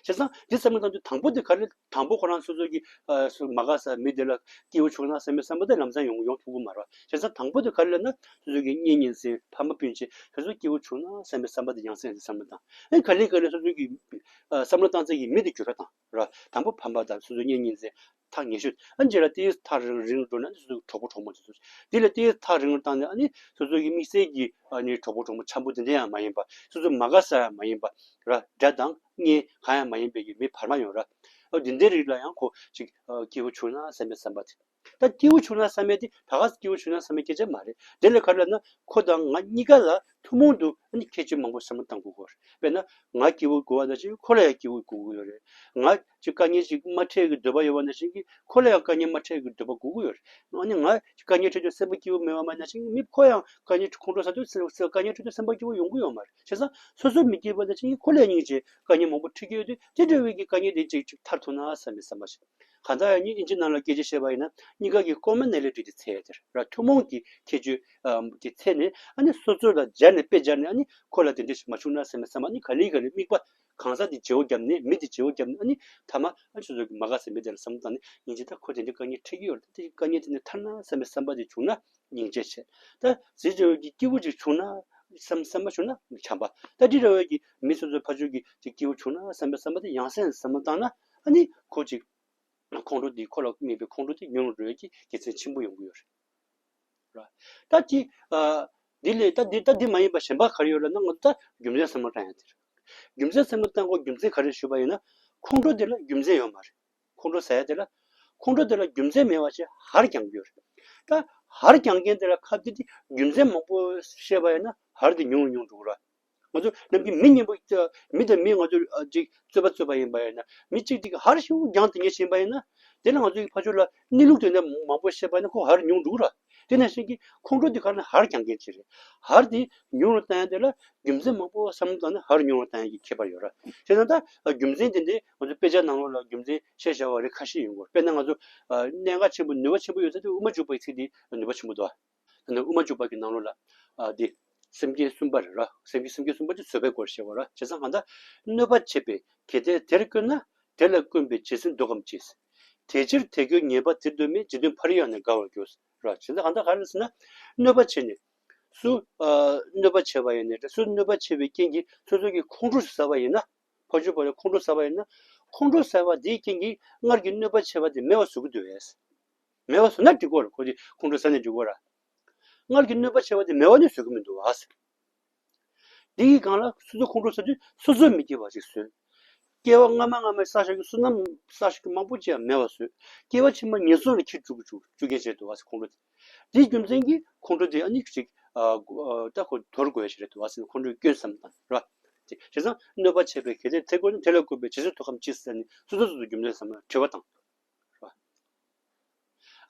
བྱས་ཙང་དེ་བསམ་བློ་བཏང་དུས་དང་པོ་དེ་ག་རེ། དང་པོ་ཁོ་རང་སོ་སོ་གི་ཨ་སོ་མ་དགའ་ས་མི་དེ་ལ་སྐྱེ་བོ་བྱུང་ན་བསམ་པའི་བསམ་པ་དེ་ལམ་སང་ཡོང་ཡོང་ཐུབ་ཀྱི་མ་རེད། བྱས་ཙང་དང་པོ་དེ་ག་རེ་ལབ་ན་སོ་སོ་གི་གཉེན་ཉེ་ཚན་ཕ་མ་སྤུན་མཆེད་དེ་ཚོ་སྐྱེ་བོ་བྱུང་ན་བསམ་པའི་བསམ་པ་དེ་ཡང་སེ་ཡང་སེ་བསམ་བློ་བཏང་། ཨེ་ག་ལེ་ག་ལེ་སོ་སོ་གི་ཨ་བསམ་བློ་བཏང་ཚད་ཀྱི་མི་དེ་འགྱུར་བ་བཏང་ར། དང་པོ་ཕ་མ་དང་སོ་སོ་གཉེན་ཉེ་ཚན། ཐག་ཉེ་ཤོས། ཨ་ནི་རྗེས་ལ་ཏོག་ཙམ་ཐག་རིང་རིང་འགྲོ་ན་ཨ་ནི་སོ་སོའི་གྲོགས་པོ་གྲོགས་མོ་དེ་ཚོ། དེ་ལས་ཏོག་ཙམ་ཐག་རིང་རུ་བཏང་ནས་ཨ་ནི་སོ་སོ་གི་དམིགས་བསལ་གྱི་ཨ་ནི་གྲོགས་པོ་གྲོགས་མོ་འཆམ་པོ་དེ་འདྲ་ཡང་མ་ཡིན་པ། སོ་སོ་མ་དགའ་ས་ཡང་མ་ཡིན་པ། ར་དགྲ་དང་གཉེན་གང་ཡང་མ་ཡིན་པའི་གི་མི་བར་མ་ཡོང་ར། ཨ་དེ་འདྲའི་རིགས་ལ་ཡང་ཁོ་ཅིག་ཨ་སྐྱིད་པོ་བྱུང་ན་བསམ་པའི་བསམ་པ་དེ། ད་སྐྱིད་པོ་བྱུང་ན་བསམ་ཡས་དེ་ད་ག་སེ་སྐྱིད་པོ་བྱུང་ན་བསམ་ཡས་སྐད་ཆ་མ་རེད། དེ་ལས་ག་རེ་ལབ་ན་ཁོ་དང་ང་གཉིས་ཀ་ལ་ཐུན་མོང་དུ་ཨ་ནི་ཁྱད་ཆོས་མང་པོ་བསམ་བློ་བཏང་དགོས་ཀྱི་ཡོད་རེད། དཔེར་ན་ང་སྐྱིད་པོ་དགོས་པ་ནང་བཞིན་ཁོ་ལ་ཡང་སྐྱིད་པོ་དགོས་ཀྱི་ཡོད་རེད། ང་ཅིག་དཀའ་ངལ་ཅིག་མ་འཕྲད་ཀྱི་འདོད་པ་ཡོད་པ་ནང་བཞིན་གྱི་ཁོ་ལ་ཡང་དཀའ་ངལ་མ་འཕྲད་ཀྱི་འདོད་པ་དགོས་ཀྱི་ཡོད་རེད། ཨ་ནི་ང་དཀའ་ངལ་འཕྲད་དུས་སེམས་པ་སྐྱིད་པོ་མེད་པ་མ་ནང་བཞིན་མི་ཁོ་ཡང་དཀའ་ངལ་ཁོང་ཁྲོ་ཟ་དུས་སེམས་དཀའ་ངལ་འཕྲད་དུས་སེམས་པ་སྐྱིད་པོ་ཡོང་གི་ཡོད་མ་རེད། བྱས་ཙང་སོ་སོ་མི་སྐྱིད་པ་ནང་བཞིན་གྱི་ཁོ་ལ་ཡང་སྙིང་རྗེ་དཀའ་ངལ་མང་པོ་འཕྲད་ཀྱི་ཡོད་དུས་དེ་འདྲ་བའི་གི་དཀའ་ངལ་དེ་ཅིག་ཅིག་ཐར་ཐུབ་ན་བསམ་པའི་བསམ་པ་ཞིག་གང་ལྟར་ཡང་ཨིན་ཇི་ནང་ལ་སྐད་ཆ་བཤད་པ་ཡིན་ན་གཉིས་ཀ་གི་ཀོ་མོན་ནེ་ལི་ཊི་དེ་ཚད་དེ་ར་ཐུན་མོང་གི་ཁྱད་ཆོས་ཨམ་དེ་ཚད་ནས་ཨ་ནི་སོ་སོ་ལ་སྦྱར་ནས་དཔེ་སྦྱར་ནས་ཨ་ནི་ཁོ་ལ་དེ་འདྲ་ཞིག་མ་བྱུང་ན་བསམ་པའི་བསམ་པ། ཨ་ནི་ག་ལེ་ག་ལེ་དམིགས་པ་གང་ཟག་དེ་བརྗེ་བོ་བརྒྱབ་ནས་མི་དེ་བརྗེ་བོ་བརྒྱབ་ནས་ཨ་ནི་མཐའ་མ་ཨ་ནི་སོ་སོ་གི་མ་དགའ་ས་མི་དེ་ལ་བསམ་བློ་བཏང་ནས་སྙིང་རྗེ། ད་ཁོ་དེ་འདྲའི་དཀའ་ངལ་འཕྲད་ཀྱི་ཡོད་རེད། ད་དེ་དཀའ་ངལ་དེ་ནས་ཐར་ན་བསམ་པའི་བསམ་པ་དེ་བྱུང་ན་སྙིང་རྗེ་བྱས། ད་ཟེར་བྱས་ཀྱི་སྐྱིད་པོ་ཅིག་བྱུང་ན་བསམ་བསམ་པ་བྱུང་ན་བྱམས་པ། ད་འདི་འདྲ་བའི་གི་མི་སོ་སོའི་ཕར་ཕྱོགས་ཀྱི་ཅིག་སྐྱིད་པོ་བྱུང་ན་བསམ་པའི་བསམ་པ་དེ་ཡང་སེ་བསམ་བློ་བཏང་ན་ཨ་ནི་ཁོ་ཅིག་ཁོང་ཁྲོ་འདི་ཁོ་ལ་དམིགས་པའི་ཁོང་ཁྲོ་དེ་ཉུང་རུ་འགྲོ་ཡས་ཀྱི་དགེ་མཚན་ཆེན་པོ་ཡོང་གི་ཡོད་རེད། ར། ད་ཅི་ཨ་འདི་ལས་ད་འདི་ད་འདི་མ་ཡིན་པ་གཞན་པ་ག་རེ་ཡོད་ལབ་ན་ང་ཚོ་ད་རྒྱུ་མཚན་བསམ་བློ་བཏང་ཡ་དེ་རེད། རྒྱུ་མཚན་བསམ་བློ་བཏང་དགོས་རྒྱུ་མཚན་ག་རེ་ཞུས་པ་ཡིན་ན་ཁོང་ཁྲོ་དེ་ལ་རྒྱུ་མཚན་ཡོད་མ་རེད། ཁོང་ཁྲོ་ཟ་ཡ་དེ་ལ་ཁོང་ཁྲོ་དེ་ལ་རྒྱུ་མཚན་མེད་པ་ཞིག་ཧར་རྒྱང་རྒྱུ་རེད། ད་ཧར་རྒྱང་མཁན་དེ་ལ་ཁ་གཏད་དེ་རྒྱུ་མཚན་མང་པོ་བཤད་པ་ཡིན་ན་ཧར་དེ་ཉུང་ཉུང་འགྲོ་གི་ར། ང་ཚོ་ནམ་རྒྱུན་མི་སྙན་པོ་མི་དང་མི་ང་ཚོ་ཅིག་རྩོད་པ་རྩོད་པ་ཡིན་པ་ཡིན་ན་མི་གཅིག་དེ་གི་ཧར་ཞིག་རྒྱང་དེ་ཉེ་ཞིག་ཡིན་པ་ཡིན་ན་དེ་ལ་ང་ཚོ་གི་ཕ་ཕྱོགས་ལ་གནས་ལུགས་དེ་འདྲ་མང་པོ་བཤད་པ་ཡིན་ན་ཁོ་ཧར་ཉུང་འགྲོ་གི་ར། དེ་ནང་བཞིན་གྱི་ཁོང་ཁྲོ་དེ་ག་ནས་ཧར་རྒྱང་མཁན་ཅིག་རེད། ཧར་དེ་ཉུང་རུ་བཏང་ཡ་དེ་ལ་རྒྱུ་མཚན་མང་པོ་བསམ་བློ་བཏང་ནས་ཧར་ཉུང་རུ་བཏང་ཡ་གི་ཁྱད་པར་ཡོད་ར། བྱས་ཙང་ད་རྒྱུ་མཚན་དེ་འདྲའི་ང་ཚོ་དཔེ་ཆ་ནང་ལོགས་ལ་རྒྱུ་མཚན་བཤད་བྱ་བ་རིགས་ཁ་ཤས་ཡོང་གི་རེད། དཔེར་ན་ང་ཚོ་གནད་འགག་ཆེན་པོ་ནུས་པ་ཆེན་པོ་ཡོད་ཚད་དེ་དབུ་མ་འཇུག་པའི་ཚིག་དེ་ནུས་པ་ཆེན་པོ་འདུག་ཨ། ད་ནི་དབུ་མ་འཇུག་པ་གི་ནང་ལོགས་ལ་ཨ་དེ་སེམས་བསྐྱེད་གསུམ་པ་རེད་ར། སེམས་བསྐྱེད་གསུམ་བསྐྱེད་གསུམ་པ་དེ་བཟོད་པའི་སྐོར་བཤད་པ་ར། བྱས་ཙང་གང་ལྟར་གནོད་པ་བྱེད་པས་གལ་ཏེ་དེར་བཀོད་ན། དེ་ལ་བཀོན་པའི་རྗེས་ཟིན་འདུག་གམ་ཅི། དེ་ཕྱིར་དེ་ཀུན་ཉེས་པ་དེར་འདོད་མེད། རྗེས་དོན་ཕར་གཡེང་ནས་དགའ་བར་འགྱུར། ར། བྱས་ཙང་གང་ལྟར་ག་རེ་ཟེར་ན་གནོད་པ་བྱས་ནས་སུ་ཨ་གནོད་པ་བྱས་པ་ཡིན་ནའི་སུ་གནོད་པ་བྱས་པའི་རྐྱེན་གྱིས་སོ་སོ་གི་ཁོང་ཁྲོ་ཟ་བ་ཡིན་ན། ཕར་ཕྱོགས་པ་ལ་ཁོང་ཁྲོ་ཟ་བ་ཡིན་ན། ཁོང་ཁྲོ་ཟ་བ་དེའི་རྐྱེན་གྱིས་སྔར་གྱི་གནོད་པ་བྱས་པ་དེ་མེད་པ་བཟོ་གི་འདུག་གས། མེད་པ་བཟོ་ན་འགྲིག་གི་རེད། ཁོ་དེ་ཁོང་ཁྲོ་ཟ་ནས་འགྲིག་གི་རེད། སྔར་གྱི་གནོད་པ་བྱས་པ་དེ་མེད་པ་ནི་བཟོ་གི་མི་འདུག་གས། འདི་ཡི་སྒང་ལ་སོ་སོ་ཁོང་ཁྲོ་ཟ་དུས་སོ་སོ་མི་སྐྱིད་པ་ཞིག་བཟོས། སྐྱེ་བ་སྔ་མ་སྔ་མའི་བསགས་བཞག་གི་བསོད་ནམས་བསགས་བཞག་གི་མང་པོ་ཅིག་ཡང་མེད་པ་བཟོས། སྐྱེ་བ་ཕྱི་མ་ངན་སོང་ལ་འཁྱེར་བཅུག་བཅུག་བཅུག་མཁན་བྱས་འདུག་གས་ཁོང་ཁྲོ་དེ། དེའི་རྒྱུ་མཚན་གྱིས་ཁོང་ཁྲོ་དེ་ཨ་ནི་ཅིག་ཨ་ཨ་ད་ཁོ་དོར་དགོས་ཡ་ཞིག་རེད་འདུག་གས། ཁོང་ཁྲོའི་སྐྱོན་བསམ་བཏང་ར། དེ་བྱས་ཙང་གནོད་པ་བྱས་པས་གལ་ཏེ་དེར་བཀོད་ན། དེ་ལ་བཀོད་པའི་རྗེས་ཟིན་འདུག་གམ་ཅི་ཟེར་ནས་སོ་སོ་སོ་སོ་རྒྱུ་མཚན་བསམ་ན་དྲི་བ་བཏང་ར།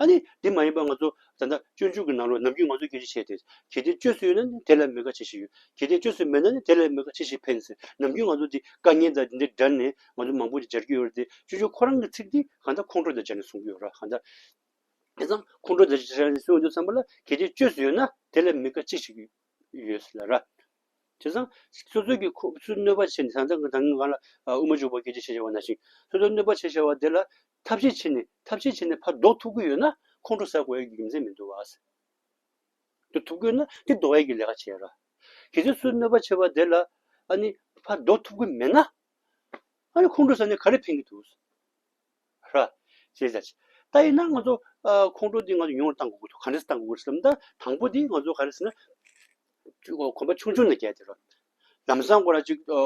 ཨ་ནི་འདི་མ་ཡིན་པ་ང་ཚོ་ད་ལྟ་སྤྱོད་འཇུག་གི་ནང་ལོགས་ནམ་རྒྱུན་ང་ཚོ་སྐད་ཆ་བཤད་དེ། གལ་ཏེ་བཅོས་སུ་ཡོད་ན་ནི་དེ་ལ་མི་དགའ་ཅི་ཞིག་ཡོད། གལ་ཏེ་བཅོས་སུ་མེད་ན་ནི་དེ་ལ་མི་དགའ་ཅི་ཞིག་ཕན་ཟེར། ནམ་རྒྱུན་ང་ཚོ་འདི་དཀའ་ངལ་དང་འདི་འདྲ་འདྲ་ནས་ང་ཚོ་མང་པོ་ཅིག་སྦྱར་གྱི་ཡོད་རེད་དེ། སྤྱོད་འཇུག་ཁོ་རང་གི་ཚིག་འདི་གང་ལྟར་ཁོང་ཁྲོ་དང་སྦྱར་ནས་གསུང་གི་ཡོད་ར། གང་ལྟར་དེ་ཙང་ཁོང་ཁྲོ་དང་སྦྱར་ནས་གསུང་ཡོང་དུས་ཙམ་པ་ལ་གལ་ཏེ་བཅོས་སུ་ཡོད་ན་དེ་ལ་མི་དགའ་ཅི་ཞིག་ཡོད་ཟེར་ལ་ར། བྱས་ཙང་སོ་སོ་གི་ཁོ་སོ་གནོད་པ་བྱས་ནས་ད་ལྟ་ད་གིན་གང་ལ་ཨ་དབུ་མ་འཇུག་པ་སྐད་ཆ་བཤད་བྱ་བ་ནང་བཞིན་སོ་སོ་གནོད་པ་བྱས་བྱ་བ་དེ་ལ་ཐབས་ཤེས་བྱས་ནས་ཐབས་ཤེས་བྱས་ནས་ཕར་ཟློག་ཐུབ་ཀྱི་ཡོད་ན་ཁོང་ཁྲོ་ཟ་དགོས་ཡ་གི་རྒྱུ་མཚན་མི་འདུག་བ། ཟློག་ཐུབ་ཀྱི་ཡོད་ན་དེ་ཟློག་ཡ་གི་ལས་ཀ་བྱེད་ཡ་ར། གལ་སྲིད་སོ་སོ་གནོད་པ་བྱས་པ་དེ་ལ་ཨ་ནི་ཕར་ཟློག་ཐུབ་ཀྱི་མེད་ན། ཨ་ནི་ཁོང་ཁྲོ་ཟ་ནས་ག་རེ་ཕན་གྱི་འདུག་ར། ཞེས་བྱ་ཅི། ད་ཡིན་ན་ང་ཚོ་ཨ་ཁོང་ཁྲོ་འདི་ང་ཚོ་ཉུང་རུ་བཏང་དགོས་ཀྱི་འདུག་ག་འདྲས་བཏང་དགོས་ཀྱི་རེད་ཟེར་ན། ད་དང་པོ་འདི་ང་ཚོ་ག་རེ་ཟེར་ན། གོམ་པ་ཆུང་ཆུང་ནས་བརྒྱབ་དེ་ར། ལམ་སང་ཁོ་ར་ཅིག་ཨ་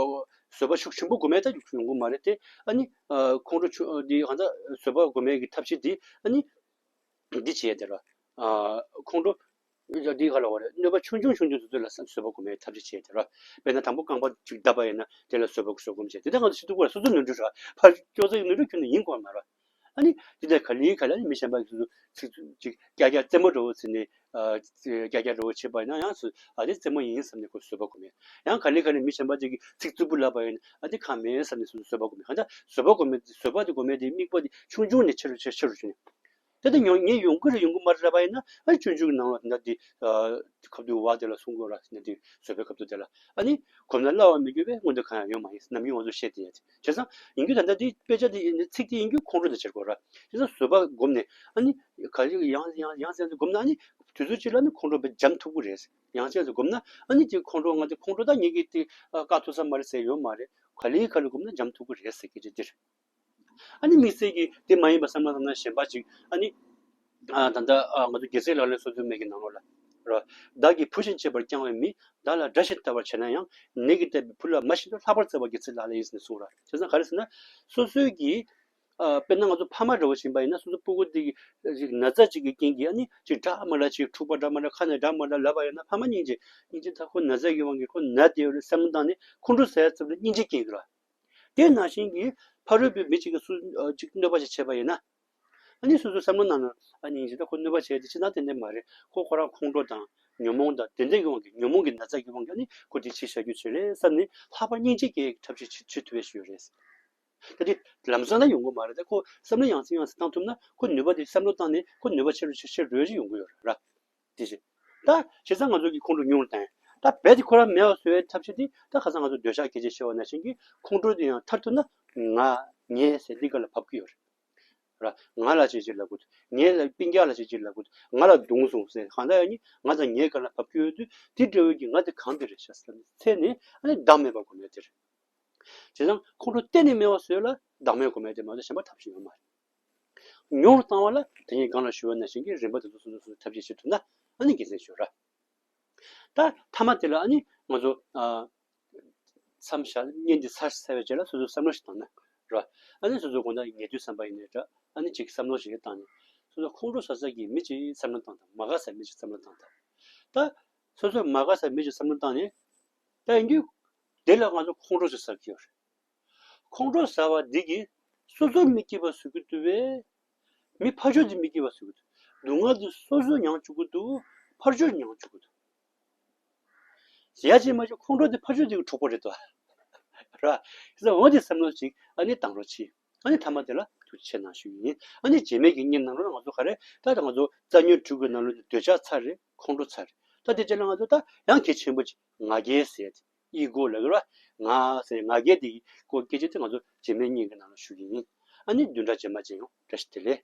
བཟོད་པ་ཤུགས་ཆེན་པོ་སྒོམ་ཡས་ད་ཡོང་གི་མ་རེད་དེ། ཨ་ནི་ཨ་ཁོང་ཁྲོ་ཆུང་འདི་གང་ལྟར་བཟོད་པ་སྒོམ་ཡས་ཀྱི་ཐབས་ཤེས་འདི་ཨ་ནི་འདི་བྱས་དེ་ར། ཨ་ཁོང་ཁྲོ་འདི་ག་ལ་བ་རེད། གནོད་པ་ཆུང་ཆུང་ཆུང་ཆུང་དེ་ཚོ་ལ་བཟོད་པ་སྒོམ་ཡས་ཐབས་ཤེས་བྱས་དེ་ར། དཔེར་ན་དང་པོ་རྐང་པ་ཅིག་བརྡབས་པ་ཡིན་ན་དེ་ལ་བཟོད་པ་བཟོད་སྒོམ་བྱས་དེ་ལྟར་ང་ཚོ་བྱེད་ཐུབ་ཀྱི་རེད། སོ་སོ་ནོར་འཁྲུལ་ར། ཕར་སྐྱོ་ཚ་ཡི་ནོར་འཁྲུལ་ཁྱོན་ནས་ཡིན་དགོས་མ་རེད། ཨ་ནི་དེ་འདྲ་ག་ལེ་ག་ལེ་ཨ་ནི་མི་གཞན་པ་གི་ཚིག་ཅིག་ཀྱག་ཀྱག་རྩེད་མོ་འདྲ་བོ་བྱས་ནས་ཨ་ཀྱག་ཀྱག་འདྲ་བོ་བྱས་པ་ཡིན་ན་ཡང་སུ་ཨ་དེ་རྩེད་མོ་ཡིན་བསམ་ནས་ཁོ་བཟོད་པ་སྒོམ་ཡས། ཡང་ག་ལེ་ག་ལེ་མི་གཞན་པ་ཅིག་གིས་ཚིག་རྩུབ་པོ་ལབ་པ་ཡིན་ན་ཨ་དེ་ཁག་མེད་བསམ་ནས་སུ་བཟོད་པ་སྒོམ་ཡས། གང་ལྟར་བཟོད་པ་སྒོམ་ཡས་དེ་བཟོད་པ་དེ་སྒོམ་ཡས་དེ་དམིགས་པ་དེ་ཆུང་ཆུང་ནས་ཆེ་རུ་ཆེ་རུ་ཆེ་རུ་ཕྱིན་ནས། དེ་ལྟར་ཡོང་ངས་ཡོང་གི་རེད་ཡོང་གི་མ་རེད་ལབ་པ་ཡིན་ན་ཨ་ཆུང་ཆུང་གི་ནང་ལ་དེ་འདྲ་དེ་ཨ་ཁ་བསྡུ་བ་དེ་ལ་གསུང་དགོས་ར་ཟེར་ནས་དེ་བཟོད་པའི་ཁ་བསྡུ་དེ་ལ་ཨ་ནི་གོམས་ན་སླ་བ་མི་འགྱུར་བས་མངོན་དུ་གང་ཡང་ཡོད་མ་ཡིན། ནམ་རྒྱུན་ང་ཚོ་བཤད་དེ་ཡ་དེ་བྱས་ཙང་ཡིན་རྒྱུ་ད་ལྟ་དེ་དཔེ་ཆ་དེ་ཡིན་ཚིག་དེ་ཡིན་རྒྱུ་ཁོང་ཁྲོ་དང་བྱེད་དགོས་ར། བྱས་ཙང་བཟོད་པ་སྒོམ་ནས་ཨ་ནི་ག་ཡང་ཡང་ཡང་སེ་སྒོམ་ན་ཨ་ནི་དུས་ཚོད་གཅིག་ལ་ནི་ཁོང་ཁྲོ་བས་འཇམ་ཐུབ་ཀྱི་རེད། ཡང་སེ་སྒོམ་ན་ཨ་ནི་དེ་ཁོང་ཁྲོ་ང་དེ་ཁོང་ཁྲོ་ད་ངེད་ཀྱིས་དེ་བཀག་ཐུབ་ས་མ་རེད་ཟེར་ཡོད་མ་རེད། ག་ལེ་ག་ལེ་སྒོམ་ན་འཇམ་ཐུབ་ཀྱི་རེད་ཟེར་གི་རེད་དེ། ཨ་ནི་དམིགས་བསལ་གྱི་དེ་མ་ཡིན་པ་བསམ་བློ་བཏང་ན་གཞན་པ་ཅིག་ཨ་ནི། ཨ་ད་ལྟ་ཨ་ང་ཚོ་རྒྱལ་སྲས་ལག་ལེན་སོ་བདུན་མའི་གི་ནང་ལོགས་ལ། རོ། བདག་གི་བུ་བཞིན་གཅེས་པར་བསྐྱང་བའི་མི། བདག་ལ་དགྲ་བཞིན་ལྟ་བར་བྱེད་ན་ཡང་། ནད་ཀྱིས་བསྟན་པའི་བུ་ལ་མ་བཞིན་དུ། ལྷག་པར་བརྩེ་བ་རྒྱལ་སྲས་ལག་ལེན་ཡིན་ཟེར་ནས་གསུངས་ར། བྱས་ཙང་ག་རེ་ཟེར་ན། སོ་སོའི་གི་ཨ་དཔེར་ན་ང་ཚོ་ཕ་མ་འདྲ་བོ་ཞིག་ཡིན་པ་ཡིན་ན། སོ་སོ་སྤུ་གུ་དེ་གི་ཅིག་ན་ཚ་ཅིག་གི་རྐྱེན་གྱིས་ཨ་ནི་ཅིག་འདྲ་མི་འདྲ་ཅིག་འཁྲུག་པ་འདྲ་མི་འདྲ། ཁ་ནས་འདྲ་མི་འདྲ་ལབ་པ་ཡིན་ན། ཕ་མ་སྙིང་རྗེ། སྙིང་རྗེ་ད་ཁོ་ན་ཚ་གི་དབང་གིས་ཁོ་ན་བསྡད་ཡོད་རེད་བསམ་བློ་བཏང་ནས་ཁོང་ཁྲོ་ཟ་ཡ་ཙམ་ལ་སྙིང་རྗེ་སྐྱེ་གི་ར། དེ་ནང་བཞིན་གྱི་ཕ་རོལ་པོའི་མི་གཅིག་གིས་སུ་ཨ་ཅིག་གནོད་པ་ཞིག་བྱས་པ་ཡིན་ན། ཨ་ནི་སོ་སོའི་བསམ་བློ་ནང་ན་ཨ་ནི་ཡིན་གཅིག་ད་ཁོ་གནོད་པ་བྱས་ཏེ་ཅི་ན་ཏན་ཏན་མ་རེད། ཁོ་ཁོ་རང་ཁོང་ཁྲོ་དང་ཉོན་མོངས་དང་དེ་འདྲའི་དབང་གིས། ཉོན་མོངས་ཀྱི་ན་ཚ་གི་དབང་གིས་ཨ་ནི་ཁོ་དེ་བྱས་བཞག་རྒྱུ་བྱས་རེད་བསམ་ནས་ལྷག་པར་སྙིང་རྗེ་སྐྱེ་ཐབས་ཤེས་བྱེད་བྱེད་ཐུབ་པའི་ཞུ་ཡོད་རེད། ད་དེ་ལམ་སང་ན་ཡོང་གི་མ་རེད། ད་ཁོ་བསམ་བློ་ཡང་སེ་ཡང་སེ་བཏང་ཐུབ་ན་ཁོ་ནུས་པ་དེ་བསམ་བློ་བཏང་ནས་ཁོ་ནུས་པ་ཆེ་རུ་ཆེ་ཆེ་རུ་ཡོང་གི་ཡོད་རེད་ར། དེ་བཞིན། ད་བྱས་ཙང་ང་ཚོ་གི་ཁོང་ཁྲོ་ཉུང་རུ་བཏང་། ད་རྦད་དེ་ཁོ་རང་མེད་པ་བཟོ་བའི་ཐབས་ཤེས་དེ། ད་ཁ་སང་ང་ཚོ་འདོད་ཆགས་སྐད་ཆ་བཤད་པ་ནང་བཞིན་གྱི་ཁོང་ཁྲོ་དེ་ཡང་ཐར་ཐུབ་ན། ང་ངས་ཟེར་འདི་སྒང་ལ་བབས་ཀྱི་ཡོད་རེད། ར། ང་ལ་ཅིག་ཅིག་ལབ་དགོས་འདུག་ངས་ལ་སྤུན་ཀྱག་ལ་ཅིག་ཅིག་ལབ་དགོས་འདུག་ང་ལ་རྡུང་སོང་ཟེར་གང་ལྟར་ཡང་ནི་ང་དང་ངའི་སྒང་ལ་བབས་ཀྱི་ཡོད་དུས། དེ་འདྲ་བོའི་གི་ང་དེ་གང་དེ་རེད་ཤག་ཟེར་ནས་ཚད་ནས་ཨ་ནི་བདག་མེད་པ་སྒོམ་ཡ་དེ་རེད། བྱས་ཙང་ཁོང་ཁྲོ་གཏན་ནས་མེད་པ་བཟོ་ཡ་ལ་བདག་མེད་སྒོམ་ཡ་དེ་མ་གཏོགས་གཞན་པ་ཐབས་ཤེས་ཡོད་མ་རེད། ཉུང་རུ་བཏང་བ་ལ་དེ་ཉིད་གང་ལ་ཞུ་བ་ནང་བཞིན་གྱི་རིམ་པ་དེ་ཚོ་སོ་སོ་སོ་སོ་ཐབས་ཤེས་བྱེད་ཐུབ་ན་ཨ་ནི་དགེ་མཚན་ཤོར་ར། ད་མཐའ་མ་དེ་ལ་ཨ་ནི་ང་ཚོ་ཨ་མཚམས་བཞག་བརྙན་འདི་ཚར་ཚར་བའི་རྗེས་ལ་སོ་སོ་བསམ་བློ་ཞིག་བཏང་ན་ར། ཨ་ནི་སོ་སོ་དགོང་དག་ཉལ་དུས་བསམ་པ་ཡིན་ནའི་འདྲ། ཨ་ནི་ཅིག་བསམ་བློ་ཞིག་བཏང་ནས་སོ་སོ་ཁོང་ཁྲོ་ཟ་ས་གི་མི་ཅིག་བསམ་བློ་བཏང་དང་། མ་དགའ་ས་མི་ཅིག་བསམ་བློ་བཏང་དང་། ད་སོ་སོ་མ་དགའ་ས་མི་ཅིག་བསམ་བློ་བཏང་ནས། ད་ཡིན་དུས་དེ་ལ་ང་ཚོ་ཁོང་ཁྲོ་ཞིག་ཟ་གི་ཡོད་རེད། ཁོང་ཁྲོ་ཟ་བ་འདི་གིས་སོ་སོ་མི་སྐྱིད་པ་བཟོ་གི་འདུག་པས། མི་ཕར་ཕྱོགས་དེ་མི་སྐྱིད་པ་བཟོ་གི་འདུག་སྡུག་བསྔལ་དེ་སོ་སོས་མྱངས་བཅུག་གི་འདུག་ཕར་ཕྱོགས་མྱངས་བཅུག་གི་འདུག་ཡ་ཅིག་མ་ཅིག་ཁོང་ཁྲོ་དེ་ཕར་ཕྱོགས་དེ་གི་གྲོགས་པོ་རེད་དོ། ར། ཁྱེད་ཚོ་འོ་དེ་བསམ་བློ་ཅིག་ཨ་ནི་བཏང་རོགས་གྱིས། ཨ་ནི་མཐའ་མ་དེ་ལ་ཐུགས་རྗེ་ཆེ་གནང་ཞུ་ཡིན། ཨ་ནི་རྗེས་མའི་གི་བརྙན་ནང་ལོགས་ལ་ང་ཚོ་ག་རེ། ད་ད་ང་ཚོ་རྩ་ཉོན་དྲུག་གི་ནང་ལོགས་ནས་འདོད་ཆགས་ཚར་རེད། ཁོང་ཁྲོ་ཚར་རེད། ད་དེ་རྗེས་ལ་ང་ཚོ་ད་ཡང་གལ་ཆེན་པོ་ཅིག་ང་རྒྱལ་ཟེར་ཏེ། ཨི་གོ་ལབ་ཀྱི་ར། ང་ཟེར་ང་རྒྱལ་དེ་གི་སྐོར་སྐད་ཆ་དེ་ང་ཚོ་རྗེས་མའི་བརྙན་གི་ནང་ལ་ཞུ་གི་ཡིན། ཨ་ནི་བདུན་ཕྲག་རྗེས་མ་མཇལ་ཡོང་། བཀྲ་ཤིས་བདེ་ལེགས།